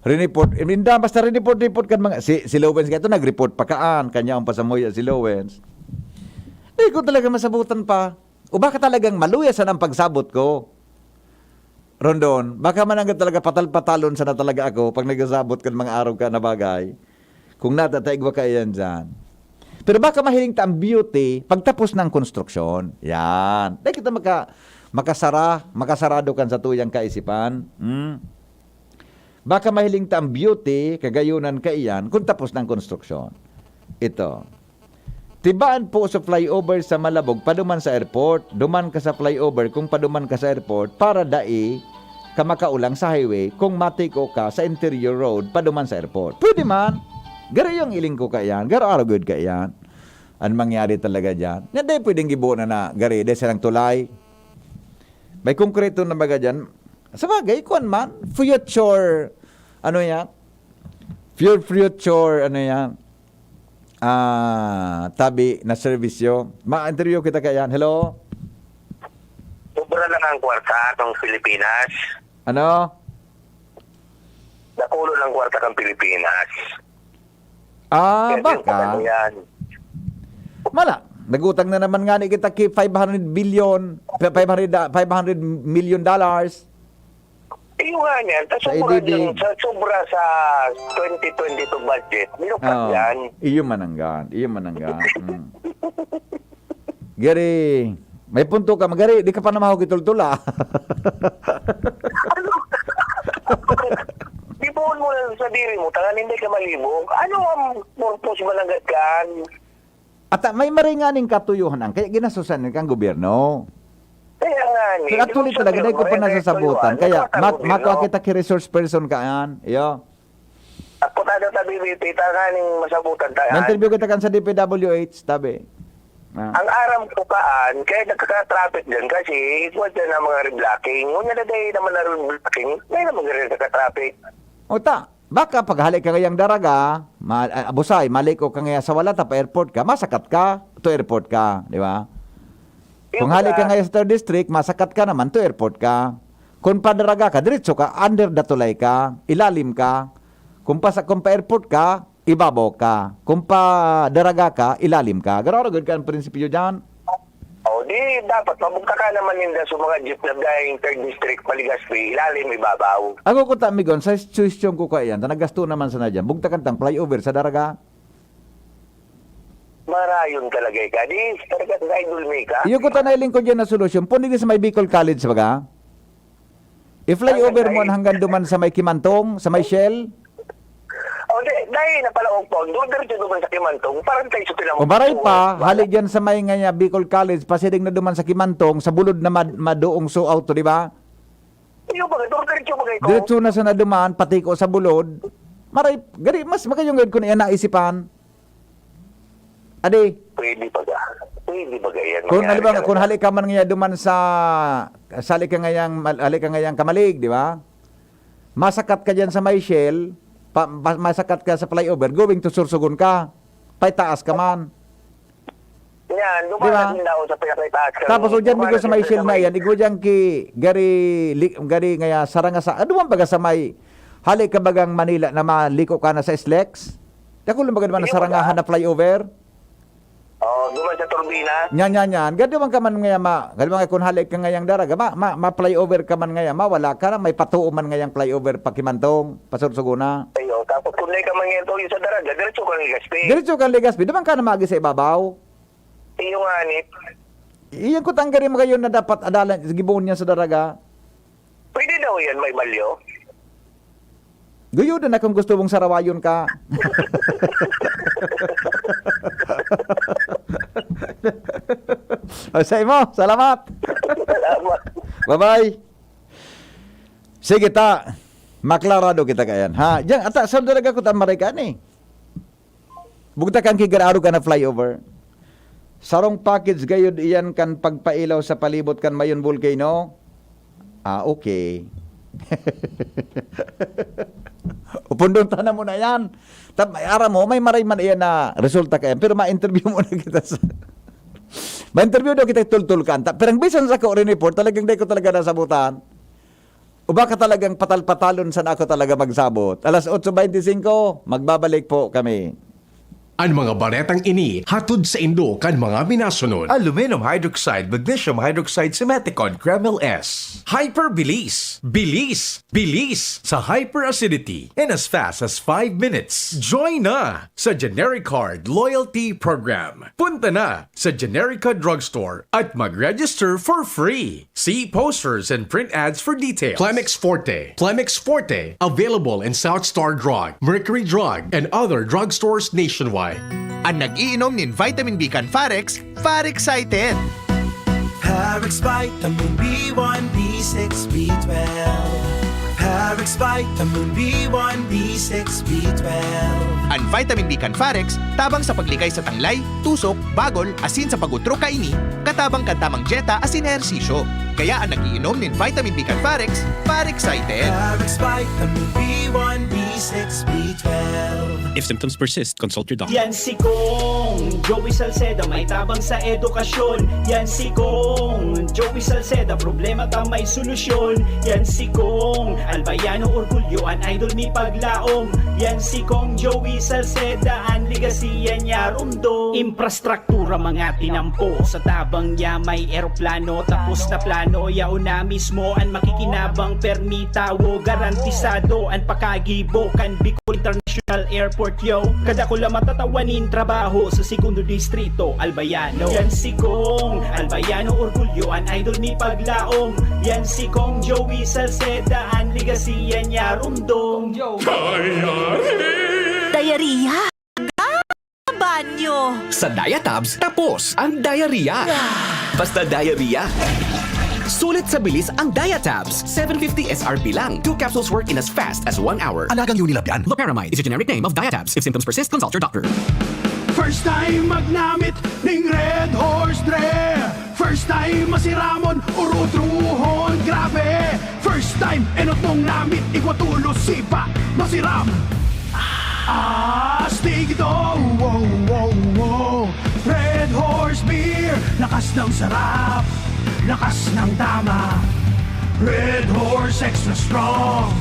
Rineport, minda, basta rineport-report kan mga, si, si Lowens nga ito, nag-report pa kaan, kanya ang pasamuya si Lowens. Di ko talaga masabutan pa. O baka talagang maluya sana ang pagsabot ko. Rondon, baka mananggad talaga patal-patalon sana talaga ako pag nagsasabot kan mga araw ka na bagay. Kung natataig ba kaiyan dyan. Pero baka mahiling ta ang beauty pagtapos ng konstruksyon. Yan. Dahil kita maka, makasara, makasarado kan sa tuyang kaisipan. Hmm? Baka mahiling ta ang beauty, kagayunan kaiyan, kung tapos ng konstruksyon. Ito. Tibaan po sa flyover sa Malabog, paduman sa airport, duman ka sa flyover kung paduman ka sa airport, para dai ka makaulang sa highway kung matiko ka sa interior road, paduman sa airport. Pwede man. Garo yung iling ko kaiyan. Garo arugod kaiyan. Ano mangyari talaga dyan? Nga dai pwedeng gibuo na na gari, dai silang tulay. May konkreto na baga dyan. Sa bagay, kuwan man. Future, ano yan? Pure future, ano yan? Ah, tabi na serbisyo. Ma-interview kita kaiyan. Hello? Sobra lang ang kwarta ng Pilipinas. Ano? Dakulo lang kwarta ng Pilipinas. Ah, Kaya yung baka. Yan. Mala, nagutang na naman nga ni kita ki five hundred billion, five hundred, ah, five hundred million dollars. Iyo nga niyan, sa Sa sobra, idibig. Sa sobra sa twenty twenty-two budget, binuklat Oo. yan. Iyo mananggan, iyo mananggan. Mm. Gary, may punto ka, magari, di ka pa namahaw kitultula. Ano? Dibuon mo lang sa diri mo, tangan hindi ka malibog. Ano ang purpose malagad kan? At ah, may maringaning katuyuhan ang kaya ginasusan kang gobyerno. Kaya nga ni. Pero actually talaga, dahil ko pa nasasabutan. Kaya, mak makwa kita ki resource person kaan. Iyo. Ako tayo tabi, tita nga ning masabutan tayo. Na-interview kita kan sa D P W H, tabi. Ang aram ko kaan, kaya nagkaka-traffic diyan kasi igwa diyan ang mga reblocking. Ngunyan na dai naman na reblocking, dai naman gari nagkaka-traffic. Uta, baka paghale ka ngayang Daraga, ma-, ah, Busay, maliko ka ngaya sa Walata, pa-airport ka, masakat ka, to airport ka, di ba? Kung hale ka ngaya sa third district, masakat ka naman, to airport ka. Kung pa-Daraga ka, diretso ka, under the tulay ka, ilalim ka. Kung pa sa, kung pa-airport ka, ibabaw ka. Kung pa-Daraga ka, ilalim ka. Garo-garo gud ka ang prinsipyo diyan. O, di dapat mabugtakan naman ninda sa mga jeep na dahil third district, pa-Legazpi, ilalim, ibabaw. Ako ko ta, amigon, sa suhestyon ko kaya yan, ta nagasto naman sana dyan, bugtakan tang flyover sa Daraga. Marayon talaga ka. Di, talaga, idol mi ka. Iyo ko ta nailing ko dyan na solusyon. Pwede din sa may Bicol College, baga? I-flyover mo hanggang duman sa may Kimantong, sa may Shell. O, di, dahil na pala, o, pag doon diretso duman sa Kimantong, parang tayo sa pinang- O, maray pa, hali dyan sa may ngaya Bicol College, pasiring na duman sa Kimantong, sa bulod na mad-, madoong so auto, di ba? Iyo ba, doon diretso ba kayo? Diretso na sa naduman, patiko sa bulod. Maray, gari, mas makayungod kung iyan naisipan. Adi. Pwede ba ga? Pwede ba ga yan? Kung, mangyari halimbawa, talaga? Kung hali ka man ngaya duman sa, sa hali ka ngayang, mal-, hali ka ngayang Camalig, di ba? Masakat ka dyan sa may Shell, pa, pa, masakat ka sa flyover, going to Sorsogon ka. Paitaas ka man. Yan, Di ba? Dumanas din daw sa pinakaitaas ka. Tapos, o dyan, Dumanas bigos sa may yung Shell na pinaka- yan, igwa dyan ki, gari, li-, gari ngaya, saranga sa, ano man baga sa may, hali ka bagang Manila na maliko ka na sa SLEX? Dako lang baga naman na Hindi, sarangahan wala. Na flyover? Oh, duman sa Turbina. Nyan, nyan, nyan. Gado man ka man ngaya ma-, gado man ka kun hali ka ngayang Daraga, ma-, ma-, ma-flyover ka man ngaya, mawala ka na, may patuo man ngayang flyover, pa Kimantong, pa Sorsogon na. Ayo, tapos kun di ka man ngayon tuyo sa Daraga, diretso ka ng Legazpi. Diretso ka ng Legazpi, duman ka na magi sa ibabaw. Iyo nga ni. Iyan ko tanggari mo kayo na dapat adalan, gibohon niya sa Daraga. Pwede daw yan, may balyo. Guyudan na kung gusto mong sarawayon ka. O, sa imo, salamat. Salamat. Bye-bye. Sige ta, maklarado kita kayan. Ha, diyan, ata, sa talaga ko ta maray ka ni. Bugtakan ki garo-garo ka na flyover. Sarong package gayud iyan kan pagpailaw sa palibot kan Mayon Volcano. Ah, okay. Upundon ta na mo na yan. Tab-, aram mo, may maray man iyan na resulta kaya. Pero ma-interview mo na kita sa, ma-interview daw kita tultul kan. Ta-, pero ang bisan sa ko rin report, talagang di ko talaga nasabutan. O baka talagang patal-patalon san ako talaga magsabot? Alas otso beintisinko, magbabalik po kami. An mga baretang ini hatod saindo kan mga minasunod. Aluminum hydroxide, magnesium hydroxide, Simeticone, Kremil S. Hyperbilis. Bilis. Bilis sa hyperacidity in as fast as five minutes. Join na sa Genericard Loyalty Program. Punta na sa Generica Drugstore at mag-register for free. See posters and print ads for details. Clemix Forte. Clemix Forte. Available in South Star Drug, Mercury Drug, and other drugstores nationwide. An nag-iinom nin vitamin B kan Farex, Farexcited. Parex Vitamin B one, B six, B twelve. Parex Vitamin B one, B six, B twelve. An vitamin B kan Farex, tabang sa paglikay sa tanglay, tusok, bagol, asin sa pag-utro kaini, katabang kan tamang dyeta asin ehersisyo. Kaya an nag-iinom nin vitamin B kan Farex, Farexcited. Parex Vitamin B one, B six, B twelve. If symptoms persist, consult your doctor. Yan si Kong Joey Salceda, may tabang sa edukasyon. Yan si Kong Joey Salceda, problema ta may solusyon. Yan si Kong Albayano Orgulyo, an idol mi paglaom. Yan si Kong Joey Salceda, an legacy yan niya rumdom. Infrastruktura mga tinampo, sa tabang niya may eroplano. Tapos na plano, yaon na mismo an makikinabang, permi tawo, garantisado an pakagibo kan Bicol International Airport, yo. Kadakula matatawa nin trabaho sa Segundo Distrito, Albayano. Yan si Kong Albayano Orgulyo, an idol mi paglaom. Yan si Kong Joey Salceda, an legacy yan niya rumdom. Diarrhea? Banyo! Sa Diatabs, tapos ang diarrhea. Basta diarrhea. Sulit sa bilis ang Diatabs. Seven fifty S R P lang. Two capsules work in as fast as one hour. Alagang Unilab yan. Loperamide is a generic name of Diatabs. If symptoms persist, consult your doctor. First time magnamit ning Red Horse, dre. First time masiramon, urutrohon, grabe. First time, enot mong namit, igwa tulos, sipa, masiram. Astig ito, wow, wow, wow. Red Horse Beer, lakas ng sarap, lakas ng tama. Red Horse Extra Strong,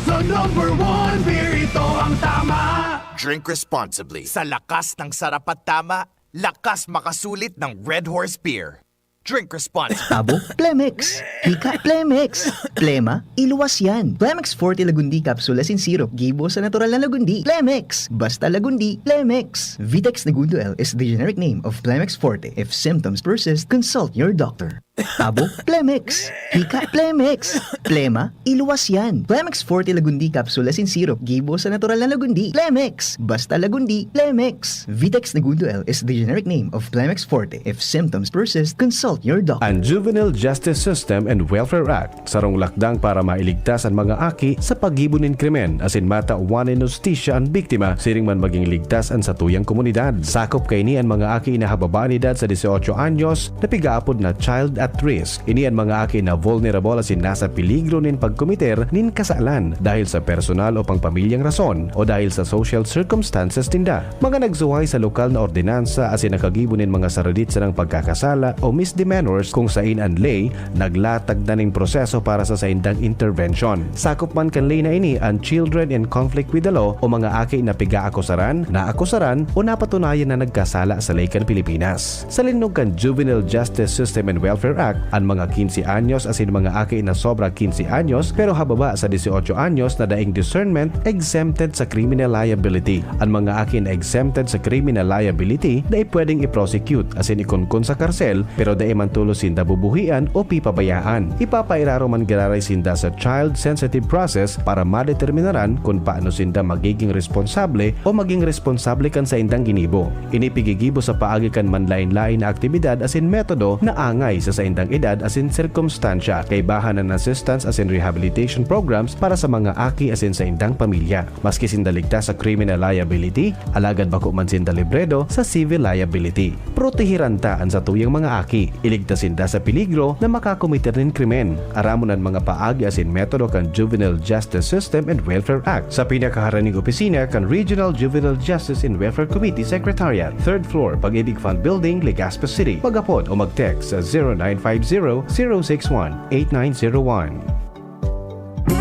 the number one beer, ito ang tama. Drink responsibly. Sa lakas ng sarap at tama, lakas makasulit ng Red Horse Beer. Drink responsibly. Tabo, Plemex. Hika, Plemex. Plema, iluwas yan. Plemex Forte Lagundi Capsule asin Syrup, gibo sa natural na Lagundi. Plemex! Basta Lagundi, Plemex! Vitex Negundo L is the generic name of Plemex Forte. If symptoms persist, consult your doctor. Tabo, Plemex. Hika, Plemex. Plema, iluwas yan. Plemex Forte Lagundi Capsule asin Syrup, gibo sa natural na Lagundi. Plemex! Basta Lagundi, Plemex! Vitex Negundo L is the generic name of Plemex Forte. If symptoms persist, consult your doctor. Ang Juvenile Justice System and Welfare Act, sarong lakdang para mailigtas an mga aki sa paggibo nin krimen asin matawan nin hustisya an biktima siring man maging ligtas an satuyang komunidad. Sakop kaini an mga aki na hababa an edad sa dieciocho anyos na pigaapod na child at risk. Ini an mga aki na vulnerable asin nasa peligro nin pagkomiter nin kasalan dahil sa personal o pangpamilyang rason o dahil sa social circumstances ninda. Mga nagsuhay sa lokal na ordinansa asin nakagibo nin mga saradit sanang pagkakasala o misdemeanors kung sain an ley naglatag na nin proseso para sa saindang intervention. Sakop man kan ley na ini an children in conflict with the law o mga aki na pigaakusaran, naakusaran o napatunayan na nagkasala sa ley kan Pilipinas. Sa linnog kan Juvenile Justice System and Welfare Act, an mga quince anyos asin mga aki na sobra quince anyos pero hababa sa dieciocho anyos na daing discernment exempted sa criminal liability. An mga aki na exempted sa criminal liability dai pwedeng i-prosecute asin ikunkun sa karsel pero dai man tolos sinda bubuhian o pipabayaan. Ipapairarom man giraray sinda sa child-sensitive process para madeterminaran kun paano sinda magiging responsable o maging responsable kan saindang ginibo. Ini pigigibo sa paagi kan manlaen-laen na aktibidad asin metodo na angay sa saindang edad asin sirkumstansya. Kaibahan an assistance asin rehabilitation programs para sa mga aki asin saindang pamilya. Maski sinda ligtas sa criminal liability, alagad bako man sinda libredo sa civil liability. Protehiran ta an satuyang mga aki. Iligtas sinda sa peligro na makakomiter nin krimen. Aramon an mga paagi asin metodo kan Juvenile Justice System and Welfare Act sa pinakaharaning opisina kan Regional Juvenile Justice and Welfare Committee Secretariat, third floor, Pag-ibig Fund Building, Legazpi City. Mag-apod o mag-text sa zero nine five zero, zero six one, eight nine zero one.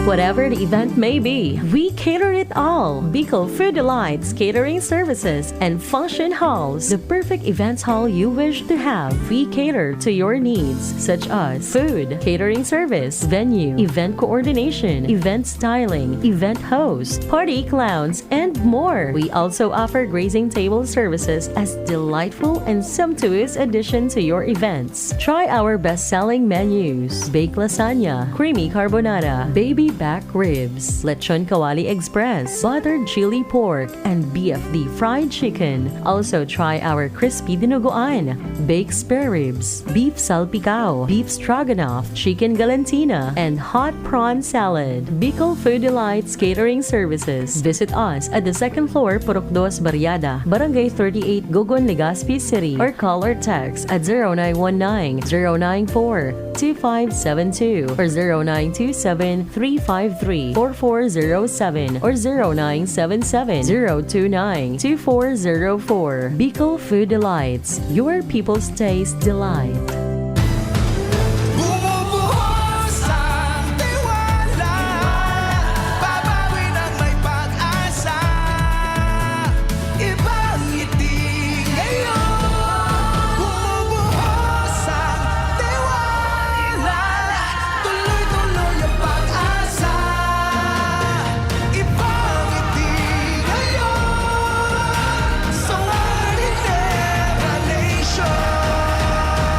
Whatever the event may be, we cater it all. Bicol Food Delights Catering Services and Function Halls, the perfect events hall you wish to have. We cater to your needs, such as food, catering service, venue, event coordination, event styling, event host, party clowns, and more. We also offer grazing table services as delightful and sumptuous addition to your events. Try our best-selling menus: baked lasagna, creamy carbonara, baby back ribs, lechon kawali express, buttered chili pork, and B F D fried chicken. Also try our crispy dinuguan, baked spare ribs, beef salpicao, beef stroganoff, chicken galantina, and hot prawn salad. Bicol Food Delights Catering Services. Visit us at the second floor, Purok Dos Barriada, Barangay thirty-eight, Gogon, Legazpi City, or call or text at zero nine one nine, zero nine four, two five seven two or zero nine two seven, three five three, four four zero seven or zero nine seven seven, zero two nine, two four zero four. Bicol Food Delights, your people's taste delight. Bumubuhos ang tiwala, babawi ng may pag-asa. Ibang ngiti ngayon. Bumubuhos ang tiwala, tuloy-tuloy ang pag-asa. Ibang ngiti ngayon sa One Ginebra Nation.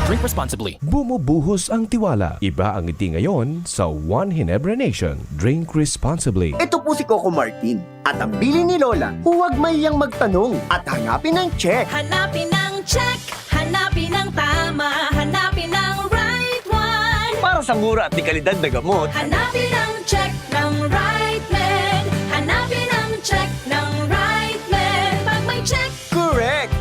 Drink responsibly. Bumubuhos ang tiwala. Iba ang ngiti ngayon sa One Ginebra Nation. Drink responsibly. Ito po si Coco Martin. At ang bilin ni Lola, huwag mahiyang magtanong at hanapin ang check. Hanapin ang check, hanapin ang tama, hanapin ang right one. Para sa mura at de kalidad na gamot, hanapin ang check ng right med. Hanapin ang check ng right med. Pag may check, correct.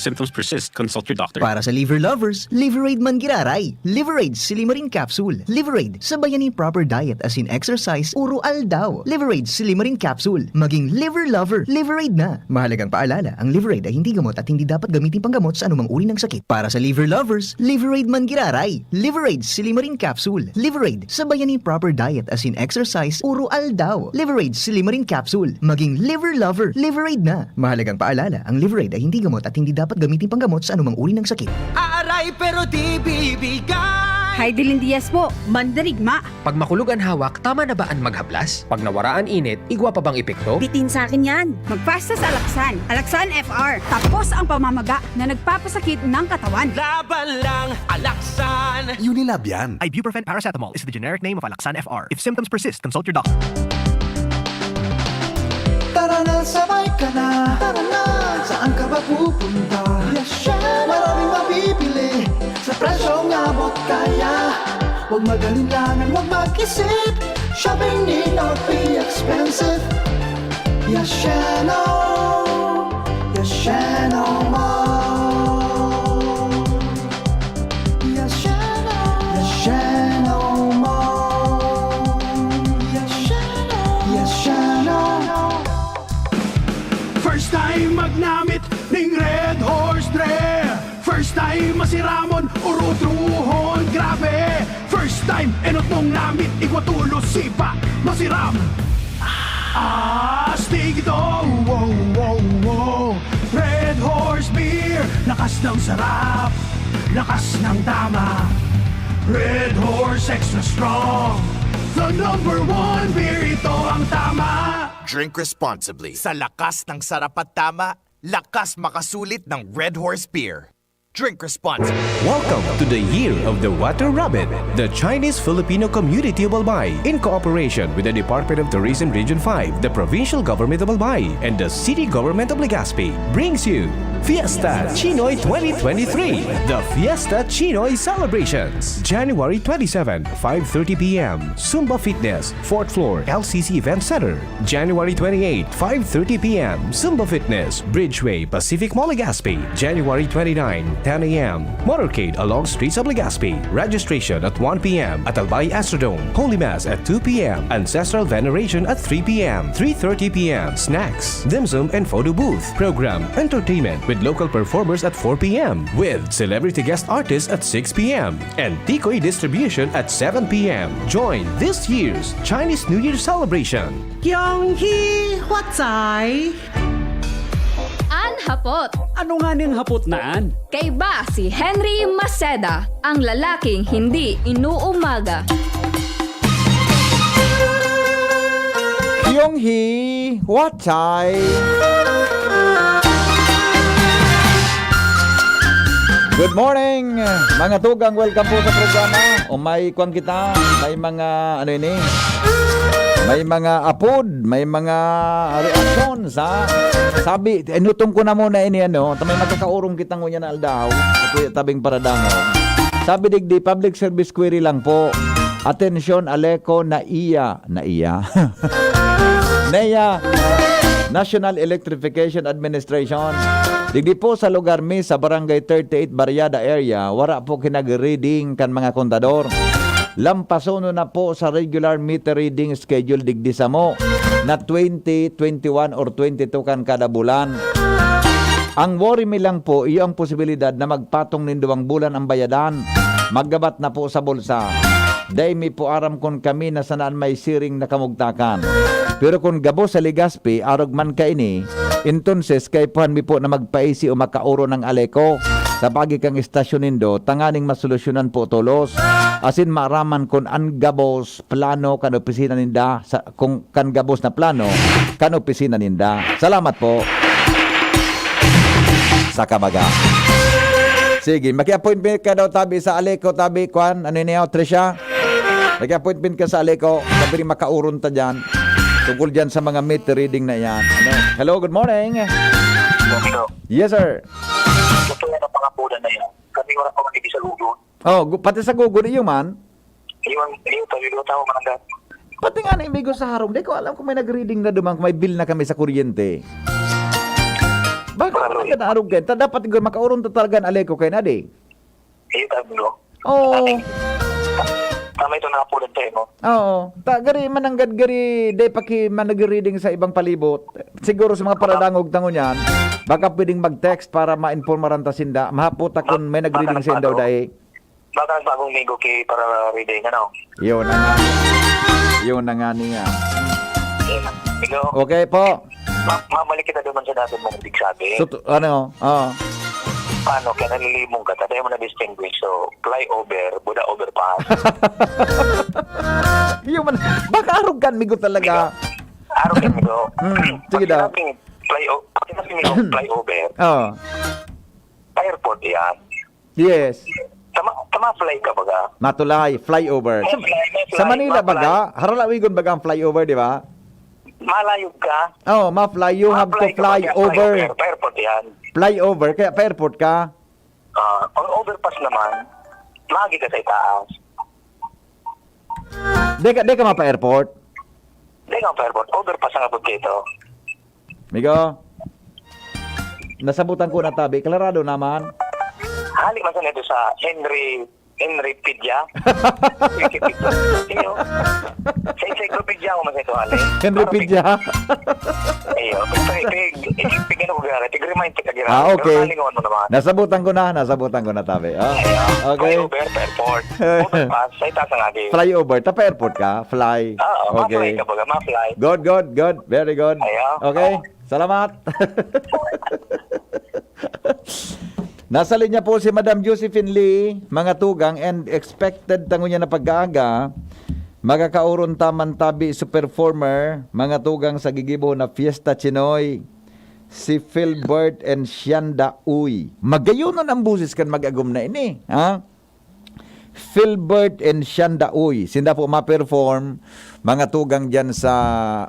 symptoms persist, consult your doctor. Para sa liver lovers, Liveraid man giraray. Liveraid Silimarin Capsule. Liveraid, sabayan ni proper diet as in exercise, uro aldaw. Liveraid Silimarin Capsule. Maging liver lover, Liveraid na. Mahalagang paalala, ang Liveraid ay hindi gamot at hindi dapat gamitin panggamot sa anumang uri ng sakit. Para sa liver lovers, Liveraid man giraray. Liveraid Silimarin Capsule. Liveraid, sabayan ni proper diet as in exercise, uro aldaw. Liveraid Silimarin Capsule. Maging liver lover, Liveraid na. Mahalagang paalala, ang Liveraid ay hindi gamot at hindi dapat gamitin panggamot sa anumang uri ng sakit. Aaray pero di bibigay. Hay Dilin Diaz po, mandarigma. Pag makulog an hawak, tama na ba an maghablas? Pag nawara an init, igwa pa bang epekto? Bitin sa akin yan. Magpasta sa Alaksan. Alaksan F R. Tapos ang pamamaga na nagpapasakit ng katawan. Laban lang, Alaksan! Unilab yan. Ibuprofen paracetamol is the generic name of Alaxan F R. If symptoms persist, consult your doctor. Tara na, sabay ka na. Tara na, saan ka ba pupunta? Yes, chef. Maraming mabibili sa presyong abot kaya. Huwag mag-alinlangan, huwag mag-isip. Shopping need not be expensive. Yes, Sheno. Yes, Sheno Mall. Yes, Sheno. Yes, Sheno Mall. Yes, Sheno. Yes, Sheno. First time magnamit ning Red Horse Dre. First time masiramon, urutrohon, grabe. First time, enot mong namit, igwa tulos, sipa, masiram. Astig ito, wow, wow, wow. Red Horse Beer, lakas ng sarap, lakas ng tama. Red Horse Extra Strong, the number one beer, ito ang tama. Drink responsibly. Sa lakas ng sarap at tama, lakas makasulit ng Red Horse Beer. Drink responsibly. Welcome to the Year of the Water Rabbit. The Chinese Filipino Community of Albay, in cooperation with the Department of Tourism Region five, the Provincial Government of Albay, and the City Government of Legazpi, brings you Fiesta Chinoy twenty twenty-three, the Fiesta Chinoy Celebrations, January twenty-seven, five thirty p m, Zumba Fitness, fourth floor, L C C Event Center. January twenty-eight, five thirty p m, Zumba Fitness, Bridgeway, Pacific Mall, Legazpi. January twenty-nine, ten a m, Motorcade along streets of Legazpi. Registration at one p m at Albay Astrodome. Holy Mass at two p m. Ancestral Veneration at three p m. Three thirty p m. Snacks, dim sum, and photo booth. Program, entertainment with local performers at four p m, with celebrity guest artists at six p m. And Tikoy Distribution at seven p m. Join this year's Chinese New Year celebration. Kyung Hee, what's I? An hapot. Ano nga ning hapot na an? Kaiba si Henry Maceda, ang lalaking hindi inuumaga. Kyung Hee, what's I? Good morning, mga tugang. Welcome po sa programa. O may kwan kita, may mga, ano ini? May mga apod, may mga reactions, ha? Sabi, inutong ko na muna ini, ano, ta may magkakaurong kita ngunyan na aldaw. Kuya Tabing Paradangog. Sabi digdi, public service query lang po. Atensyon, Aleco, NAIA, NAIA. NEA, National Electrification Administration. Digdi po sa lugar mi sa Barangay thirty-eight Barriada area, wara po kinag-reading kan mga kontador. Lampasonon na po sa regular meter reading schedule digdi samo na twenty, twenty-one or twenty-two kan kada bulan. Ang worry mi lang po, iyo ang posibilidad na magpatong nin duwang bulan ang bayadan. Maggabat na po sa bulsa. Dai mi po aram kun kami na sana an may siring na kamugtakan. Pero kun gabos sa Legazpi, arog man kaini, entonces kaipuhan mi po na magpaisi o makaoro ng Aleco sa paagi kang estasyon nindo tanganing masolusyonan po tolos, asin maaraman kun an gabos plano kan opisina ninda sa, kung kan gabos na plano kan opisina ninda. Salamat po. Sa kabaga. Sige, maki-appointment ka daw tabi sa Aleco, tabi, kwan, ano yun yun, Trisha? Maki-appointment ka sa Aleco, sabi rin makauron ta dyan. Tungkol dyan sa mga meter reading na yan. Ano? Hello, good morning. Hello. Yes, sir. Gusto nga ng pangapulan na yan. Kami wala pa kami sa Google. Oh, gu- pati sa Google, iyo man. Iwan, iwan, tayo, iwan, tao, manangga. Pati nga na imigo sa harong, di ko alam kung may nag-reading na duman, kung may bill na kami sa kuryente. Baka Para naman luwi. Ka naarog kayo. Ta, dapat siguro makaurong ta talaga ang aleko kayo na di. Iyo, sabi ko. Oo. Tama ito na po rin tayo, no? Oo. Ta, gari, mananggad gari, day pa ki manag-reading sa ibang palibot. Siguro sa mga paradangog tango niyan, baka pwedeng mag-text para ma-informaran ta sinda. Mahapot ta kung may nag-reading sa indaw dai. Baka bagong migo ki para reading, ano? Yun na nga. Yun na nga niya. Ayun na. Ikaw? Okay po. Ma-, mabalik kita doon sa dati mong big sabi. So, to, ano? Ah. Paano? Kaya nalilimong ka, tayo mo na-distinguish. So, flyover, buda overpass. Yung man, baka arrogant, migo talaga. Migo. Arrogant, migo. Hmm, sige daw. Pag sinabing flyo-, pag sinabing migo, flyover, Oo. Airport yan. Yes. Tama, tama fly ka baga? Matulay, flyover. May Sa, fly, may sa fly, Manila ma-fly. Baga, haralawigon baga ang flyover, di ba? Malayog ka. Oh, ma-fly. You have to Ma-fly ka fly baga, over. Flyover, pa-airport yan. Flyover, kaya pa-airport ka? Ah, ang overpass naman, maagi ka sa itaas. Di ka, di ka mapa-airport? Di ka mapa-airport. Overpass ang abot dito. Migo, nasabutan ko na tabi. Klarado naman. Hali man sa nito sa Henry, Henrypedia. Wikipedia. Iyo. Sa encyclopedia mo man sa ito, hali. Henrypedia? Iyo. Pig, pig, pig, pig, ano ko gara? Tig-remind kita, gira. Ah, okay. Pero nalingawan mo naman. Nasabutan ko na, nasabutan ko na tabi. Ah, Iyo. Okay. Flyover, airport. Overpass, sa itaas ang agi. Flyover, ta pa-airport ka? Fly. Oo, Okay. Ma-fly ka baga, ma-fly. Good, good, good. Very good. Iyo. Okay. Oo. Salamat. Nasa linya po si Madam Josephine Lee, mga tugang, and expected tango niya na pag-aaga, magkakaoron taman tabi sa performer, mga tugang, sa gigibo na Fiesta Chinoy, si Philbert and Shanda Uy. Magayonon ang boses kan mag-agom na ini, ha? Philbert and Shanda Uy. Sinda po ma-perform, mga tugang dyan sa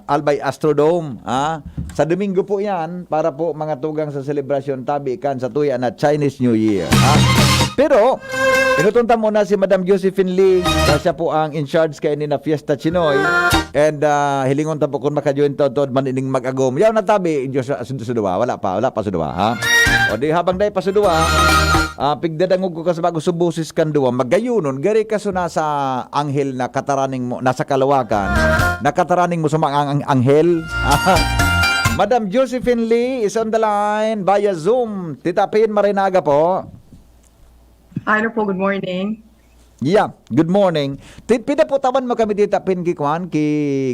Albay Astrodome, ha? Sa Domingo po yan, para po mga tugang sa selebrasyon tabi kan sa tuya na Chinese New Year, ha? Pero, inuton ta muna si Madam Josephine Lee, na siya po ang in charge kaini na Fiesta Chinoy. And, ah, hilingon ta po kung maka-join ta tod man ining mag-agom. Yaw na tabi, Diyos, sa, sa duwa. Wala pa, wala pa sa duwa, ha? O di, habang dai pa sa duwa, ah, pigdadangog ko ka sa bago sa boses kan duwa, magayonon, gari ka so nasa anghel na kataraning mo, nasa kalawakan, na kataraning mo sa mga ang-, ang-, anghel. Madam Josephine Lee is on the line via Zoom. Tita Pin, maray na aga po. Hello po, good morning. Yeah, good morning. Ti-, pida po taman mo kami, Tita Pin, ki kwan, ki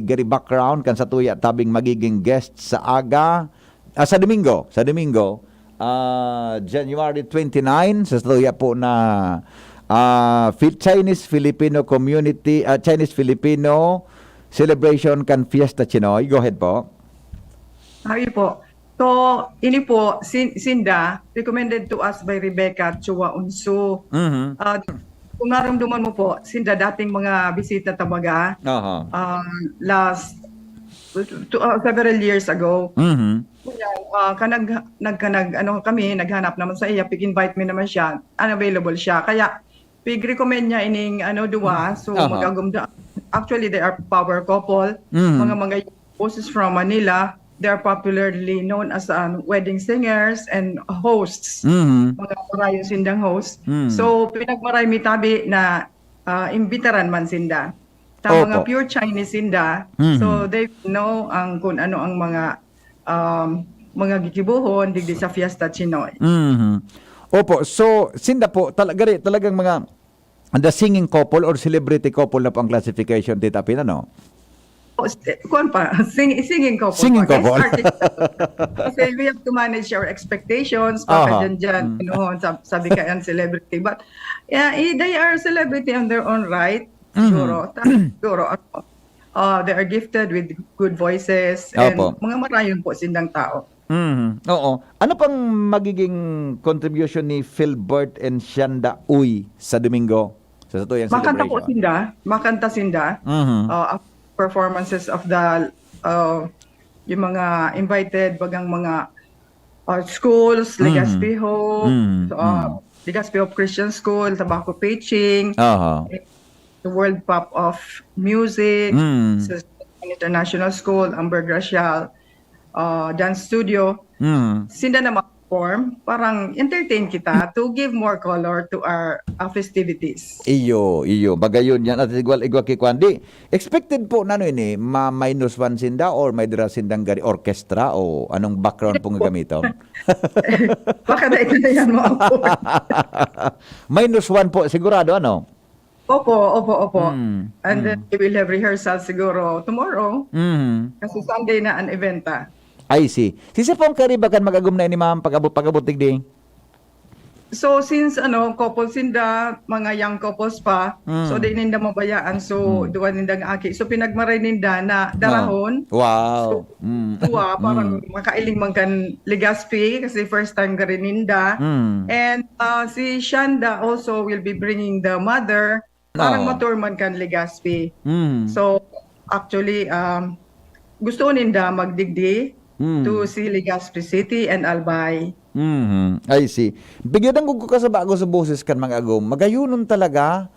gari background, kan sa tuya tabing magiging guest sa aga, ah, sa Domingo, sa Domingo, ah, January twenty-nine, sa tuya po na, ah, Fi-, Chinese Filipino Community, ah, Chinese Filipino Celebration kan Fiesta Chinoy. Go ahead po. Ay po. So, ini po, sin-, sinda, recommended to us by Rebecca Chua Unsu. Mhm. Ah, kung narumduman mo po, sinda dating mga bisita ta baga, Aha. ah, last, to, ah, several years ago. Mhm. Ngunyan, ah, kanag-, nagkanag-, ano kami, naghanap naman sa iya, pig-invite mi naman siya, unavailable siya. Kaya, pig-recommend niya ining, ano, duwa. So, Aha. mag-agom da-, actually, they are power couple. Mhm. Mga, mga boses from Manila. They are popularly known as, um, wedding singers and hosts. Mhm. Mga marayon sindang host. Mm. So, pinagmaray mi tabi na, ah, imbitaran man sinda. Ta mga Opo. pure Chinese sinda. Mhm. So, they know ang, kung ano ang mga, um, mga gigibohon digdi sa Fiesta Chinoy. Mhm. Opo. So, sinda po, tal-, gari, talagang mga the singing couple or celebrity couple na po ang classification, Tita Pin, ano? O, s-, kuwan pa, sing-, singing couple Singing pa. Yes, couple. artist. Kasi we have to manage our expectations, baka Aha. dyan, dyan, Mm. ano, sab-, sabi ka yan, celebrity. But, yeah, eh, they are celebrity on their own right, Mhm. siguro. Ta-, siguro, ano, uh, they are gifted with good voices and Opo. mga marayon po sindang tao. Mhm. Oo. Ano pang magiging contribution ni Philbert and Shanda Uy sa Domingo? Sa satuyang Makanta po celebration? sinda, makanta sinda. Mhm. Uh, performances of the, uh, yung mga invited, bagang mga, uh, schools, Mhm. Legazpi Hope, Mhm. uh, Mhm. Legazpi Hope Christian School, Tabaco Preaching, Aha. the World Pop of Music, Mhm. sa International School, Amber Gracial. uh, dance studio. Mm. Sinda na ma-perform, parang entertain kita to give more color to our uh, festivities. Iyo, iyo. Bagayon yan. At igwal, igwa ki Kwan. Di, expected po na ano ini, ma-, minus one sinda or may dira sindang gari orchestra o anong background pong gagamiton? Baka na ito na yan, mga po. Minus one po, sigurado, ano? Opo, opo, opo. Mm, And then mm. we will have rehearsal siguro tomorrow. Mm. Kasi Sunday na an event, ah. I see. Sisay po ang kariba kan mag-agom na ini, ma'am, pag-abot, pag-abot digdi? So, since, ano, couples sinda, mga young couples pa, Mm. so di ninda mabayaan. So, Mm. duwa ninda nga aki. So, pinagmaray ninda na Oo. darahon. Wow. So, Mm. duwa, parang Mm. makailing man kan Legazpi kasi first time gari ninda. Mm. And, uh, si Shanda also will be bringing the mother. Parang Oo. matour man kan Legazpi. Mm. So, actually, um, gusto ninda magdigdi Mm. to see Legazpi City and Albay. Mhm. I see. Bigyan ng ko kasaba ko sa boses kan mag-agom. Magayonon talaga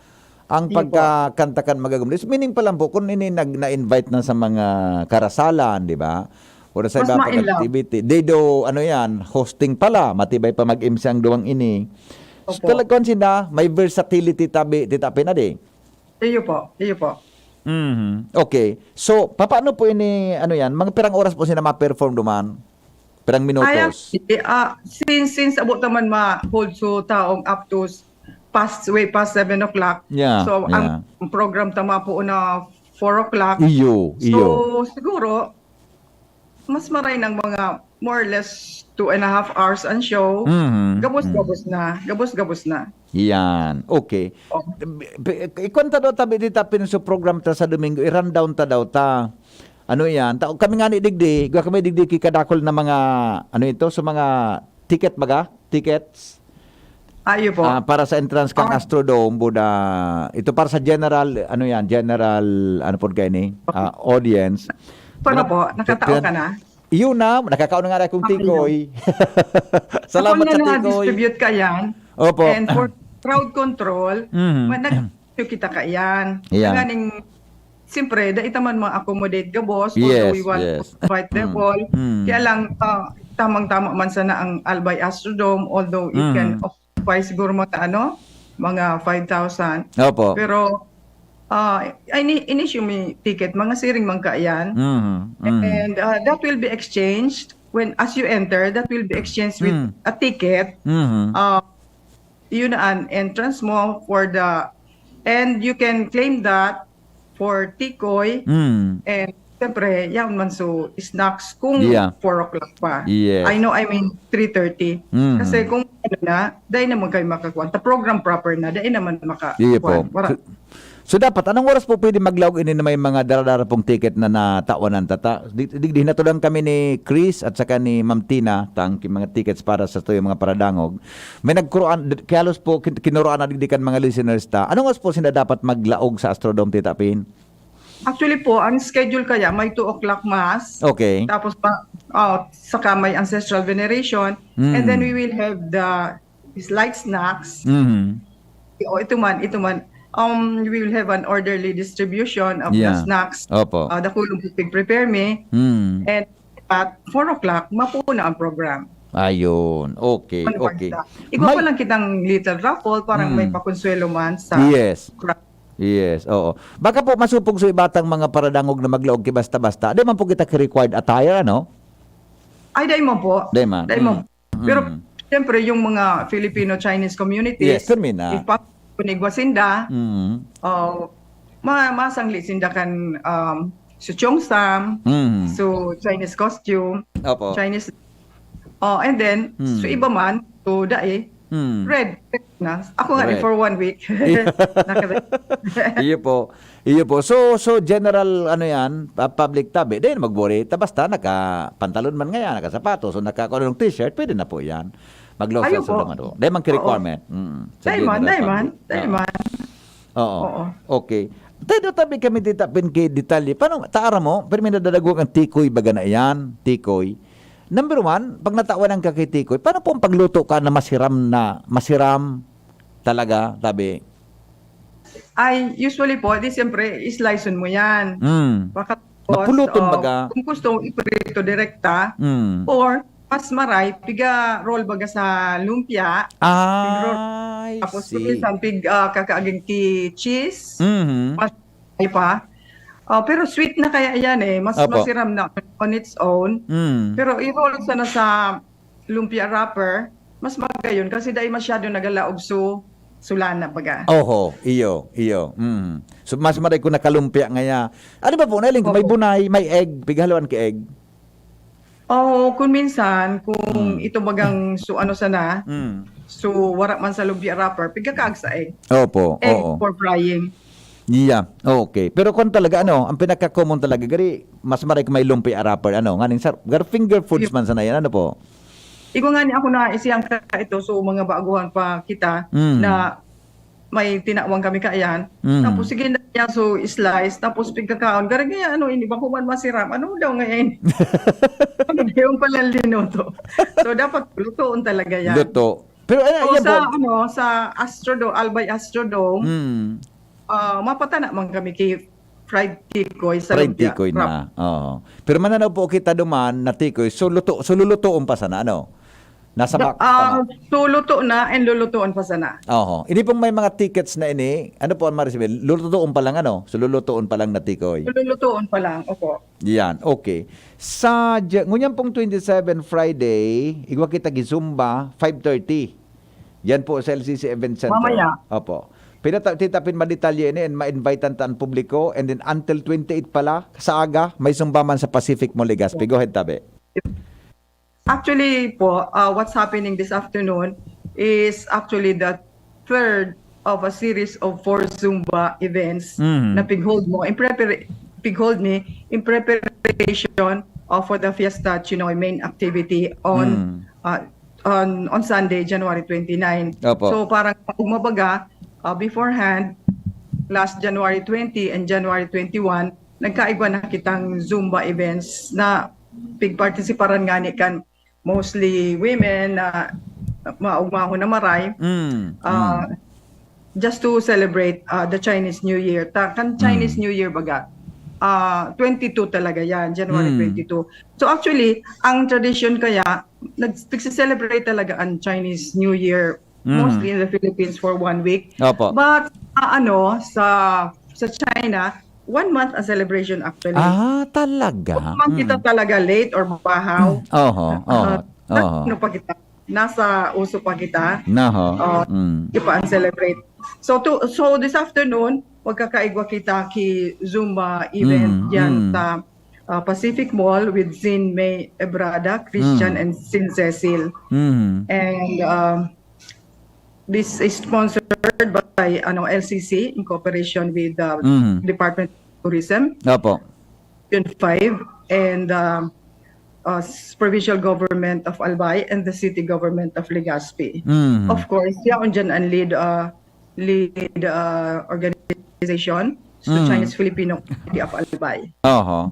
ang Iyo po. pagkakanta kan mag-agom. This meaning pa lang po, kung ini nag-, na-invite na sa mga karasalan, di ba? Or sa Mas iba pang ma-in love. activity. They do, ano yan, hosting pala. Matibay pa mag-M C ang duwang ini. So, Opo. talagang sila, may versatility tabi, Tita Pin, adi? Iyo po, iyo po. Mhm. Okay. So, papaano po ini, ano yan, mga pirang oras po sila ma-perform duman? Pirang Ay, minutos? actually, ah, since, since abot naman ma-hold so taong up to s-, past, way past seven o'clock. Yeah, So, ang yeah. program tama po na four o'clock. Iyo, So, iyo. siguro, mas maray ng mga more or less two and a half hours ang show. Mhm, Gabos-gabos mhm. na. Gabos-gabos na. Yan. Okay. Oh. B-, b-, ikwenta daw tabi di ta pinso program ta sa Domingo, i-rundown ta daw ta. Ano yan? Ta-, kami nga ni digdi, igwa kami digdi ki kadakol na mga, ano ito, sa mga ticket baga? Tickets? Ayo po. Ah, para sa entrance kang Ah. Astrodome, Buda. Ito para sa general, ano yan, general, ano po kayo ni? Ah, audience. Para Ano, po, nakatao pin- ka na? Yun na, nakakaon na nga na akong Ah, tikoy. Salamat Ako na sa tikoy. na-distribute ka yan. Opo. And for crowd control, Mhm. ma-, nag-, kita ka yan. Yeah. Nganing, siyempre, dai ta man ma-accommodate gabos, although Yes, we want yes. to invite them Mm. all. Mm. Kaya lang, ah, tamang-tama man sana ang Albay Astrodome, although it can Mm. occupy siguro mga ano, mga five thousand. Opo. Pero, ah, ini-, in-issue mi ticket, mga siring man ka yan. Mhm, mhm. And, ah, that will be exchanged when, as you enter, that will be exchanged with Mm. a ticket. Mhm. Ah, yun na an entrance mo for the, and you can claim that for tikoy. Mm. And, siyempre, yan man, so, snacks kung Yeah. four o'clock pa. Yes. I know, I mean, three thirty. Mm. Kasi kung ano na, dai naman kayo makakuha. Ta program proper na, dai naman maka-, Iya po. kuwan. Wala. So, so, dapat, anong oras po pwede maglaog ini na may mga dara-dara pong ticket na natawanan tata? Di, di, di, hinatudan kami ni Chris at saka ni Ma'am Tina, tang ki-, mga tickets para sa tuyong mga paradangog. May nagkuroan, d-, kaya halos po, kin-, kinuroan na digdi kan mga listeners ta. Anong oras po sila dapat maglaog sa Astrodome, Tita Pin? Actually po, ang schedule kaya may two o'clock mass. Okay. Tapos pa, oh, saka may ancestral veneration. Mm. And then we will have the light snacks. Mhm. O, ito man, ito man. Um, we will have an orderly distribution of the Yeah. snacks. Opo. Ah, dakulong pig-prepare mi. Mm. And at four o'clock, mapuno ang program. Ayun. Okay, Ano pa okay. kita? Igwa May pa lang kitang little raffle, parang may Mm. pakonsuelo man sa Yes. crowd. Yes, oo. Baka po masupog sa ibatang mga paradangog na maglaog ki basta-basta. Di man po kita ki required attire, ano? Ay, dai man po. Di man. Dai man. Mm. Pero, Mm. siyempre, yung mga Filipino-Chinese communities, Yes, permi na. ipa-, kung igwa sinda, Mm. oh, ma-, masangli sinda kan, um, so cheongsam, Mm. so Chinese costume, Opo. Chinese, oh, and then, Mm. so iba man, so dai, Mm. red, red na. Ako nga, Red. for one week. Naka-red. Iyo po. Iyo po. So, so general, ano yan, pa-, public tabi. Di na magbori. Ta basta naka-pantalon man ngayon, naka-sapatos, o naka-, kung anong t-shirt, pwede na po yan. Maglaog sa Ayun po. Astrodome, ano. Dahil man Oo. requirement. Mm. Sa Dahil man, general dahil man, public. dahil Oo. man. Oo. Oo. Okay. Tayo tabi kami, Tita Pin, kay detalye. Paano, taara mo, pero may nadadagwag ang tikoy, baga na yan, tikoy. Number one, pag natawan ang kakitikoy, paano po ang pagluto ka na masiram na, masiram talaga, tabi? Ay, usually po, di siyempre, slice mo yan. Mm. Baka Mapuloton ah, baga. Kung gusto, iprito direkta. Mm. Or, mas maray, piga-roll baga sa lumpia. Pig-roll. I Tapos, see. minsan, pig, ah, kakaaging ki cheese. Mhm. Mas maray pa. Ah, pero sweet na kaya yan eh. Mas Opo. masiram na on its own. Mm. Pero i-roll sana sa lumpia wrapper, mas magayon kasi dai masyado nagalaog so sulana baga. Oho, iyo, iyo. Mm. So, mas maray ko nakalumpia ngaya. Ano ba po, Nailing, kung may Opo. bunay, may egg, pighaloan ki egg? Oo, kung minsan, kung Mm. ito bagang so ano sana, Mm. so wara man sa lumpia wrapper, pigkakaag sa egg. Opo, Egg oo. for frying. Yeah, okay. Pero kung talaga, ano, ang pinaka-common talaga, gari, mas maray kung may lumpia wrapper, ano, nganing sa, gar finger foods Yep. man sana yan, ano po? Igo nga ni ako na isiyang ka ito, so mga baguhan pa kita Mm. na may tinawang kami kaiyan. Mm. Tapos sige na niya, so slice, tapos pigkakaon. Gari nga ano, ini, bako man masiram. Ano daw ngayon? Ano daw yung pala linuto? So dapat lutoon talaga yan. Luto. Pero, ano, So, yan sa, po. ano, sa Astrodome, Albay Astrodome, Mm. ah, mapatana man kami kay fried tikoy sa Fried lumpia tikoy wrap. na. Oo. Pero mananaw po kita duman na tikoy. So, luto, so lulutoon pa sana, ano? Nasa box pa Ah, na. so luto na and lulutuan pa sana. Oho. Ini pong may mga tickets na ini, ano po, Marisabel? Lulutoon pa lang, ano? So, lulutoon pa lang na tikoy. Lulutuan pa lang, opo. Yan, okay. Sa, dya- ngunyan pong twenty-seven Friday, igwa kita gi Zumba, five thirty. Yan po sa L C C Event Center. Mamaya. Opo. Pinata-, titapin madetalye ini and ma-invite an publiko. And then until twenty-eight pala, sa aga, may Zumba man sa Pacific Mall, Legazpi. Go ahead, Tabi. Actually po, uh, what's happening this afternoon is actually the third of a series of four Zumba events Mhm. na pig-hold mo in prepara- pig-hold ni in preparation, uh, for the Fiesta Chinoy main activity on Mm. uh, on on Sunday, January twenty-nine. Opo. So parang mabaga, uh, beforehand, last January twenty and January twenty-one, nagkaigwa na kitang Zumba events na pigpartisiparan ngani kan mostly women na maugmahon na maray. Mm. Ah, Mm. Just to celebrate, ah, the Chinese New Year. Ta kan Chinese Mm. New Year baga, ah, twenty-two talaga yan, January Mm. twenty-two. So actually, ang tradition kaya, nag nagse-celebrate talaga ang Chinese New Year, Mm. mostly in the Philippines, for one week. Opo. But, ah, ano, sa sa China, one month ang celebration actually. Ah, talaga? Kung man kita Mm. talaga late or bahaw, Oho, oho, ah, oho. ano pa kita? Nasa uso pa kita. Naho. Oh, Mm. Di pa ang celebrate. So, to, so this afternoon, magkakaigwa kita ki Zumba event Mm, diyan mm. sa, ah, Pacific Mall with Zin May Ebrada, Christian, Mm. and Sin Cecil. Mm. And, um, this is sponsored by, ano, L C C in cooperation with the Mm. Department of Tourism, Opo. Region five, and, um, uh, s- Provincial Government of Albay and the City Government of Legazpi. Mm. Of course, yaon dyan ang lead, uh, lead, uh, organization, so Mm. Chinese Filipino Community of Albay. Oho.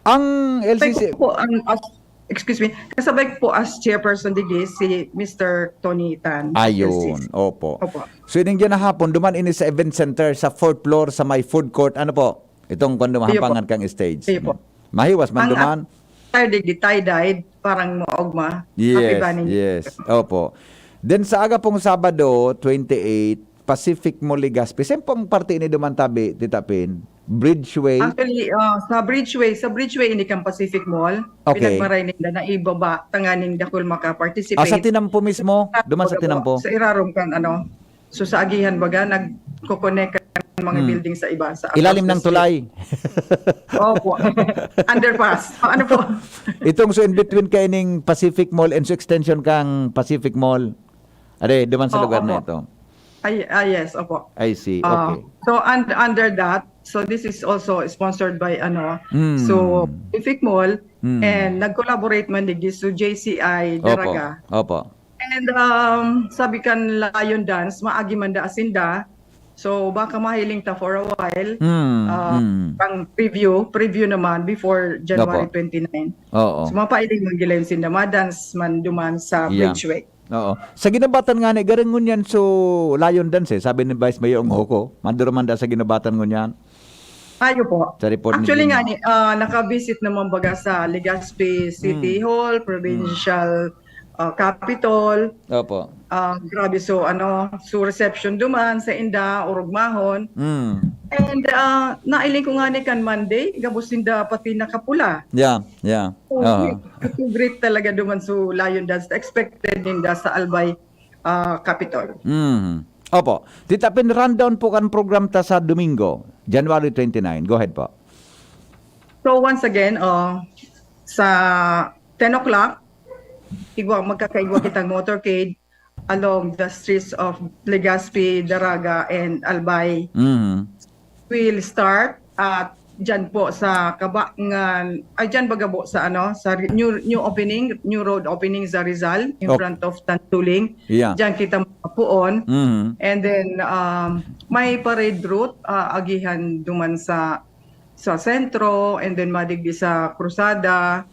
Ang Kasabay L C C ko po, ang, as, excuse me, kasabay ko po as chairperson digdi si Mister Tony Tan. Ayun, L C C. Opo. Opo. So, ining dyan na hapon, duman ini sa event center, sa fourth floor, sa may food court. Ano po? Itong kwan Iyo po. dumahampangan kang stage. Iyo po. Mahiwas man Ang duman. Saturday, di tie-dyed, parang maog ma. Happy Yes, Banning. Yes. Opo. Then sa aga pong Sabado, twenty-eight, Pacific Mall Legazpi. Saan pong parte ini duman, Tabi, Tita Pin? Bridgeway? Actually, uh, sa Bridgeway, sa Bridgeway ini kan Pacific Mall. Okay. Pinagmaray ninda na ibaba, tanganing dakul maka-participate. Ah, sa tinampo mismo? Duman sa tinampo? Sa irarom kan ano. So sa agihan baga, nagko-connect ang mga Hmm. building sa iba. Sa Ilalim across ng the tulay. Opo. Underpass. Ano po? Itong so in between kaining Pacific Mall and so extension kang Pacific Mall. Are, duman sa Oo, lugar na opo. Ito. Ay, ah, yes, opo. I see. Ah, Okay. So, and under that, so this is also sponsored by, ano, Mm. so Pacific Mall, Mm. and nag-collaborate man digdi so J C I Opo. Daraga. Opo. And, um, sabi kan Lion Dance, maagi man da asinda. So, baka mahiling ta for a while. Mm, Ah, mm. Pang preview, preview naman before January Opo. twenty-nine. Oo. So, mapailing man gila sinda, ma-dance man duman sa Yeah. Bridgeway. Oo. Sa Guinobatan ngani, garo ngunyan so Lion Dance eh. Sabi ni Vice Mayor Ong Hoko, maduro man da sa Guinobatan ngunyan. Ayo po. Sa report ni Actually Gina. nga, ni- ah, nakabisit naman baga sa Legazpi City Mm. Hall, Provincial ah, Capitol. Opo. Ah, grabe, so ano, so reception duman sa inda, orog mahon. Mm. And ah, nailing ko nga ni kan Monday, gabos sinda pati nakapula. Yeah, yeah. So, Aha. Ito great talaga duman so Lion Dance. Expected ninda sa Albay ah, Capitol. Mm. Opo. Tita Pin, rundown po kan program ta sa Domingo, January twenty-nine. Go ahead po. So once again, uh, sa ten o'clock, igwa, magkakaigwa kitang motorcade along the streets of Legazpi, Daraga, and Albay. Mm. Will start at dyan po sa kabangan, ay dyan baga po sa ano, sa re- new new opening, new road opening sa Rizal in Okay. Front of Tantuling. Yeah. Diyan kita mapuon. Mm. And then um, may parade route ah, agihan duman sa sa sentro, and then madigdi sa Cruzada,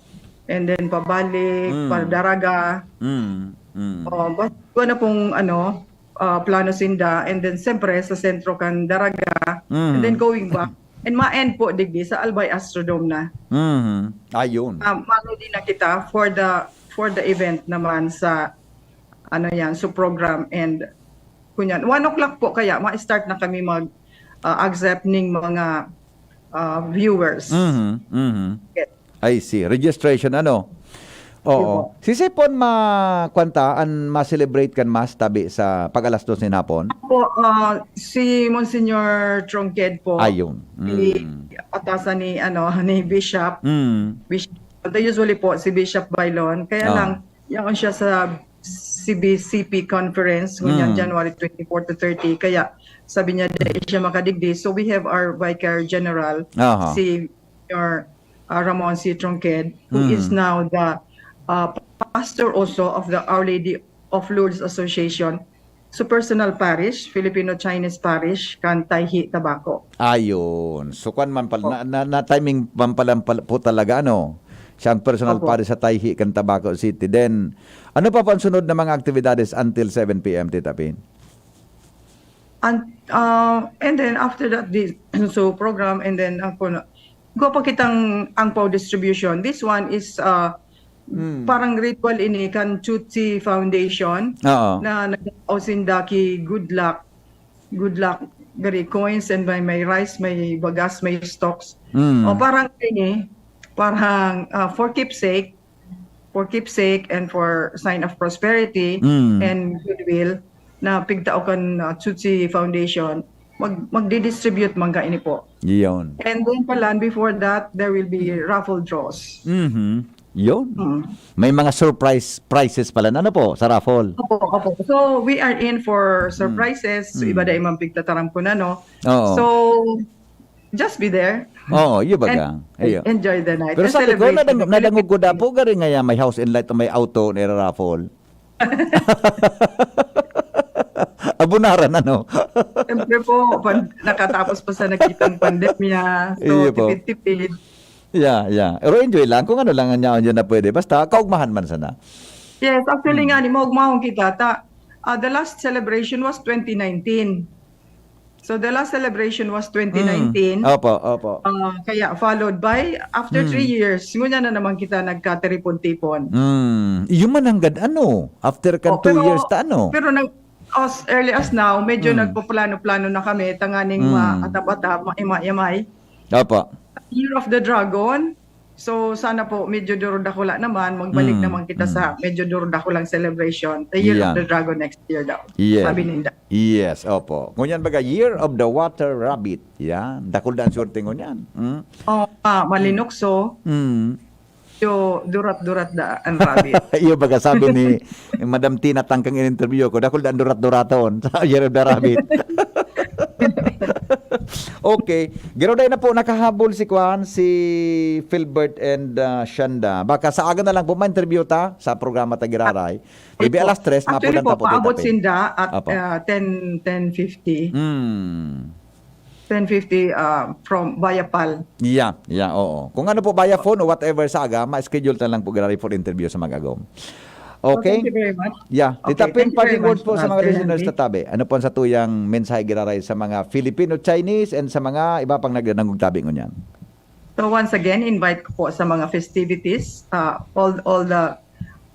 and then pabalik, Mm. Pardaraga. Mm. Mm. Oh, basta na pong ano, ah, plano sinda, and then siyempre sa sentro kan Daraga, Mm. and then going back. And ma-end po digdi sa Albay Astrodome na. Mhm. Ayun. Um, ma-ready na kita for the for the event naman sa ano yan, so program and kunyan. One o'clock po kaya ma-start na kami mag ah, accept ning mga ah, viewers. Mhm. Mhm. Yes. I see. Registration, ano? Oo. Opo. Si Sipon ma kwanta an ma-celebrate kan mas tabi sa pag alas dos nin hapon? Po, ah, si Monsignor Tronqued po, Ayun. si Mm. atasan ni ano ni Bishop. Mm. Bishop. Usually po si Bishop Bailon. Kaya Ah. lang, yaon siya sa C B C P conference ngunyan Mm. January twenty-four to thirty. Kaya sabi niya, "Di siya makadigdi." So we have our Vicar General, Aha. si Monsignor ah, Ramon C. Tronqued, who Mm. is now the ah, pastor also of the Our Lady of Lourdes Association, so personal parish, Filipino-Chinese parish, kan Tayhi, Tabaco. Ayun. So, kwan man pala, Opo. na, na, na timing man pala, pala po talaga, ano? Siya ang personal Opo. parish sa Tayhi kan Tabaco City. Then, ano pa po ang sunod na mga aktibidades until seven P M, Tita Pin? And, uh, and then after that, the, so program, and then ako na, go pa kitang angpaw distribution. This one is uh, Mm. parang ritual ini kan Chuchi Foundation Oo. na nag-ausinda ki good luck. Good luck. Gari coins and may, may rice, may bagas, may stocks. Mm. O parang ini, parang uh, for keepsake, for keepsake and for sign of prosperity Mm. and goodwill na pigtao kan uh, Chuchi Foundation, mag magdi-distribute man kaini po. Yun. And then pala, before that, there will be raffle draws. Mhm. Yun. Mm. May mga surprise prizes pala. Ano po sa raffle? Opo, opo. So, we are in for surprises. So, Mm. iba dai man pigtataram ko na, no? Oo. So, just be there. Oo, yun baga. And Ayun. enjoy the night. Pero And sabi ko, celebrate nadang, the nadangog ko festival. Dapo, gari nga may house and light, may auto, nira-raffle. Abunaran, ano? Siyempre po, pan, nakatapos pa sa nakitang pandemya. So, Iyo po. tipid-tipid. Yeah, yeah. Pero enjoy lang kung ano lang ang yaon yun na pwede. Basta, kaugmahan man sana. Yes, actually Hmm. nga, ni maugmahon kita. Ta, ah, the last celebration was twenty nineteen. So, the last celebration was twenty nineteen. Mm. Opo, opo. Ah, kaya followed by, after Mm. three years, ngunyan na naman kita nagkatiripon-tipon. Mm. Iyo man hanggang ano? After kan Oh, two pero, years ta ano? Pero nag, as early as now, medyo Mm. nagpaplano-plano na kami, tanganing Mm. maatab-atab, maimay-imay. Opo. Year of the Dragon. So, sana po, medyo durodakula naman, magbalik Mm, naman kita mm. sa medyo durodakulang celebration. The Year Yeah. of the Dragon next year daw. Yeah. Sabi ninda. Yes, opo. Ngunyan baga, Year of the Water Rabbit. Yan. Dakul na ang swerte ngunyan. Mm? Oh, ah, malinukso. Mm. Yo, durat-durat da ang rabbit. Iyo baga sabi ni Madam Tina Tangkang in interview ko, dakul na ang durat-duraton sa Year of the Rabbit. Okay. Giroday na po, nakahabol si Kwan, si Philbert and uh, Shanda. Baka sa aga na lang po, ma-interview ta sa programa ta giraray. Maybe Opo. alas tres, Actually mapunan po, ta po, Tita paabot Pin. Sinda at Apo. uh, ten, ten fifty. Hmm. Ten fifty uh, from via pal. Yeah, yeah, oo. Kung ano po, via phone o whatever sa aga, ma-schedule na lang po giraray for interview sa mag-agom. Okay. Thank you very much. Yeah. Okay, Tita Pin, thank you very parting words much, po sa uh, mga Sir listeners Henry. Na tabi. Ano po ang satuyang mensahe giraray sa mga Filipino, Chinese, and sa mga iba pang nagdadangog tabi ngunyan? So once again, invite ko po sa mga festivities, uh, all, all the,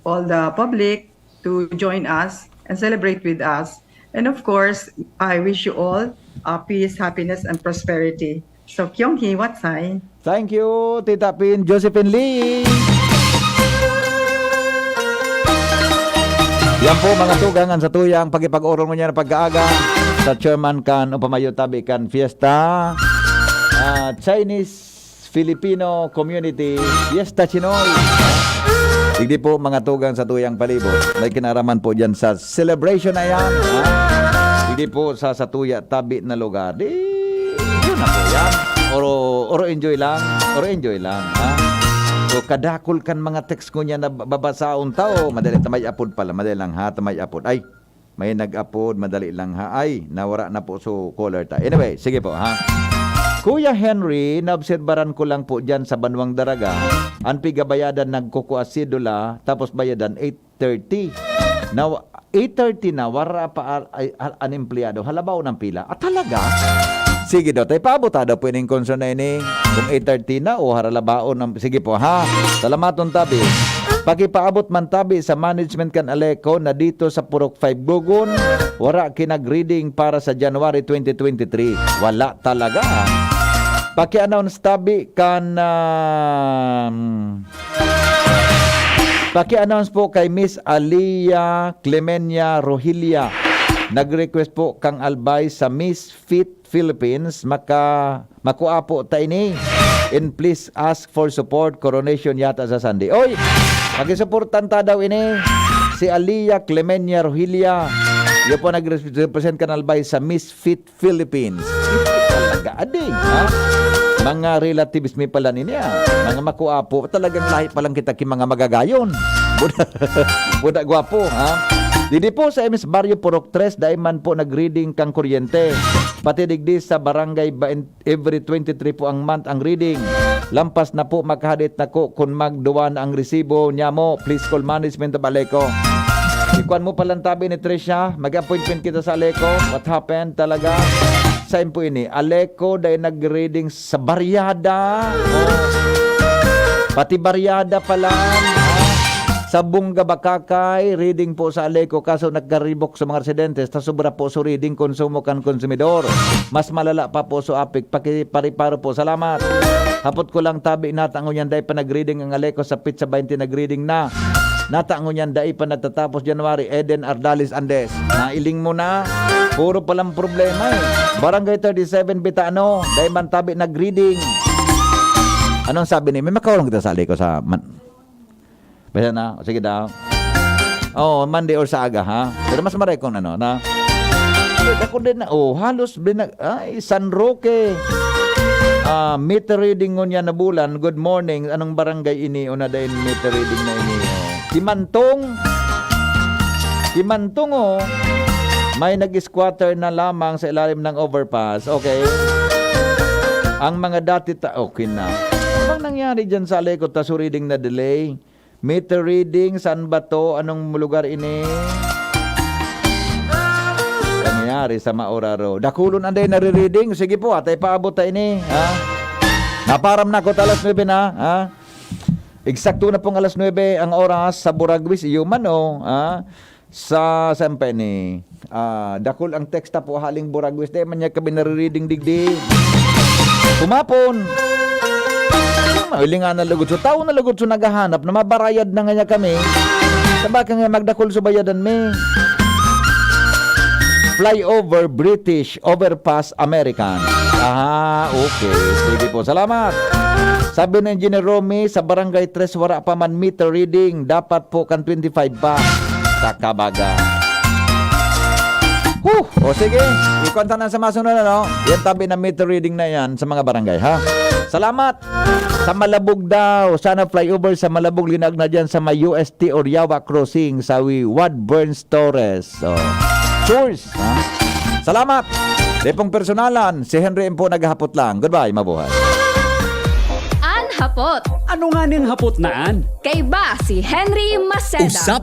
all the public to join us and celebrate with us. And of course, I wish you all, uh, peace, happiness, and prosperity. So, Kyung Hee, what's I? Thank you, Tita Pin, Josephine Lee. Yan po, mga tugang, ang satuyang pakipag-orol ngunyan na pagkaaga sa chairman kan o pamayo tabi kan fiesta, ah, Chinese Filipino Community Fiesta Chinoy. Digdi po, mga tugang, satuyang palibot. May kinaraman po dyan sa celebration na yan, ha? Digdi po sa satuya tabi na lugar. Di, yun na po yan. Oro, oro enjoy lang. Oro enjoy lang, ha? So, kadakol kan mga text ko niya na babasaon tao. Madali, tamay apod pala. Madali lang, ha? Tamay apod. Ay, may nag-apod. Madali lang, ha? Ay, nawara na po. So, caller ta. Anyway, sige po, ha? Kuya Henry, naobserbaran ko lang po dyan sa Banwang Daraga, an pigabayadan nagkukua sidula, tapos bayadan eight thirty. Now, eight thirty na, wara pa al-, ay, al-, an empleyado. Halabaw ng pila. Ah, talaga? Sige daw, tayo paabot, ha, daw po ining concern na ini. Kung eight thirty na, o haralabaon ng, sige po, ha? Salamaton tabi. Pakipaabot man tabi sa management kan Aleco na dito sa Purok five Gogon, wara kinag-reading para sa January twenty twenty-three. Wala talaga, ha? Paki-announce tabi kan, um, Paki-announce po kay Miss Alia Clemenia Rohilia. Nag-request po kang albay sa Miss Fit Philippines. Maka-, makua po ta ini. And please ask for support. Coronation yata sa Sunday. Oy! Pakisuportan ta daw ini. Si Alia Clemenia Rohilia. Iyo po nag-represent kan albay sa Miss Fit Philippines. Talaga, ading, ha? Mga relatives mi pala niya. Mga makuapo. Talagang lahi pa lang kita ki mga magagayon. Buda, buda gwapo, ha? Didi po sa M S Barrio Purok tres, dai man po nag-reading kang kuryente. Pati digdi sa barangay, bain-, every twenty-three po ang month ang reading. Lampas na po, makahadit na ko kun magduwa na ang resibo niya mo. Please call management of Aleco. Ikuan mo palang tabi ni Trisha, mag-appointment kita sa Aleco. What happened talaga? Saan po ini? Aleco, dahil nag-reading sa baryada. Oh. Pati baryada pala. Sa Bunga Bakakay, reading po sa Aleco, kaso nagkaribok sa mga residentes, ta sobra po sa reading konsumo kan konsumidor. Mas malala pa po sa apik, pakipariparo po. Salamat. Hapot ko lang tabi, nata ngunyan dai pa nag-reading ang Aleco sa Pizza twenty nag-reading na. Nata ngunyan dai pa nagtatapos January, Eden Ardales Andes. Nailing mo na. Puro palang problema eh. Barangay thirty-seven Bitano, dai man tabi nag-reading. Anong sabi ni? May makaulong kita sa Aleco sa man-, Basta na, sige daw. Oh, Monday or sa aga, ha? Pero mas maray kung ano, na. Ako din na, oh, halos bina-, ay, San Roque. Ah, meter reading ngunyan na bulan. Good morning. Anong barangay ini? O na din meter reading na ini, oh. Kimantong. Kimantong, oh. May nag-squatter na lamang sa ilalim ng overpass. Okay. Ang mga dati ta-, okay na. Ano bang nangyari dyan sa Aleco? Taso reading na delay. Meter reading, saan ba to? Anong lugar ini? Nangyari sa Mauraro. Dakulon anday nare-reading. Sige po, atay paabot ta ini, ha? Naparam na ako, alas nuebe na, ha? Eksakto na pong alas nuebe ang oras sa Buraguis, iyo man, oh, ha? Sa, saan pa ini? Ah, dakul ang teksta po, haling Buraguis. Di man niya kami nare-reading digdi. Kumapon. Mahiling nga na lugod. So, tao na lugod. So, naghahanap na mabarayad na nga niya kami. Sa baka nga magdakul so bayadan mi. Flyover British, overpass American. Ah, okay. Sige po. Salamat. Sabi ni Engineer Romy, sa Barangay tres, wala pa man meter reading. Dapat po kan twenty-five pa. Sa kabaga. Huh! O sige, ikwanta na sa masunod, ano? Yan tabi na meter reading na yan sa mga barangay, ha? Salamat! Sa Malabog daw. Sana flyover sa Malabog, linag na dyan sa may U S T Oriawa Crossing, sa wi-, Wadburn Torres. So, cheers, ha? Salamat! Di pong personalan, si Henry M po naghahapot lang. Goodbye, mabuhay. An hapot. Ano nga ning hapot na an? Kaiba si Henry Maceda. Usap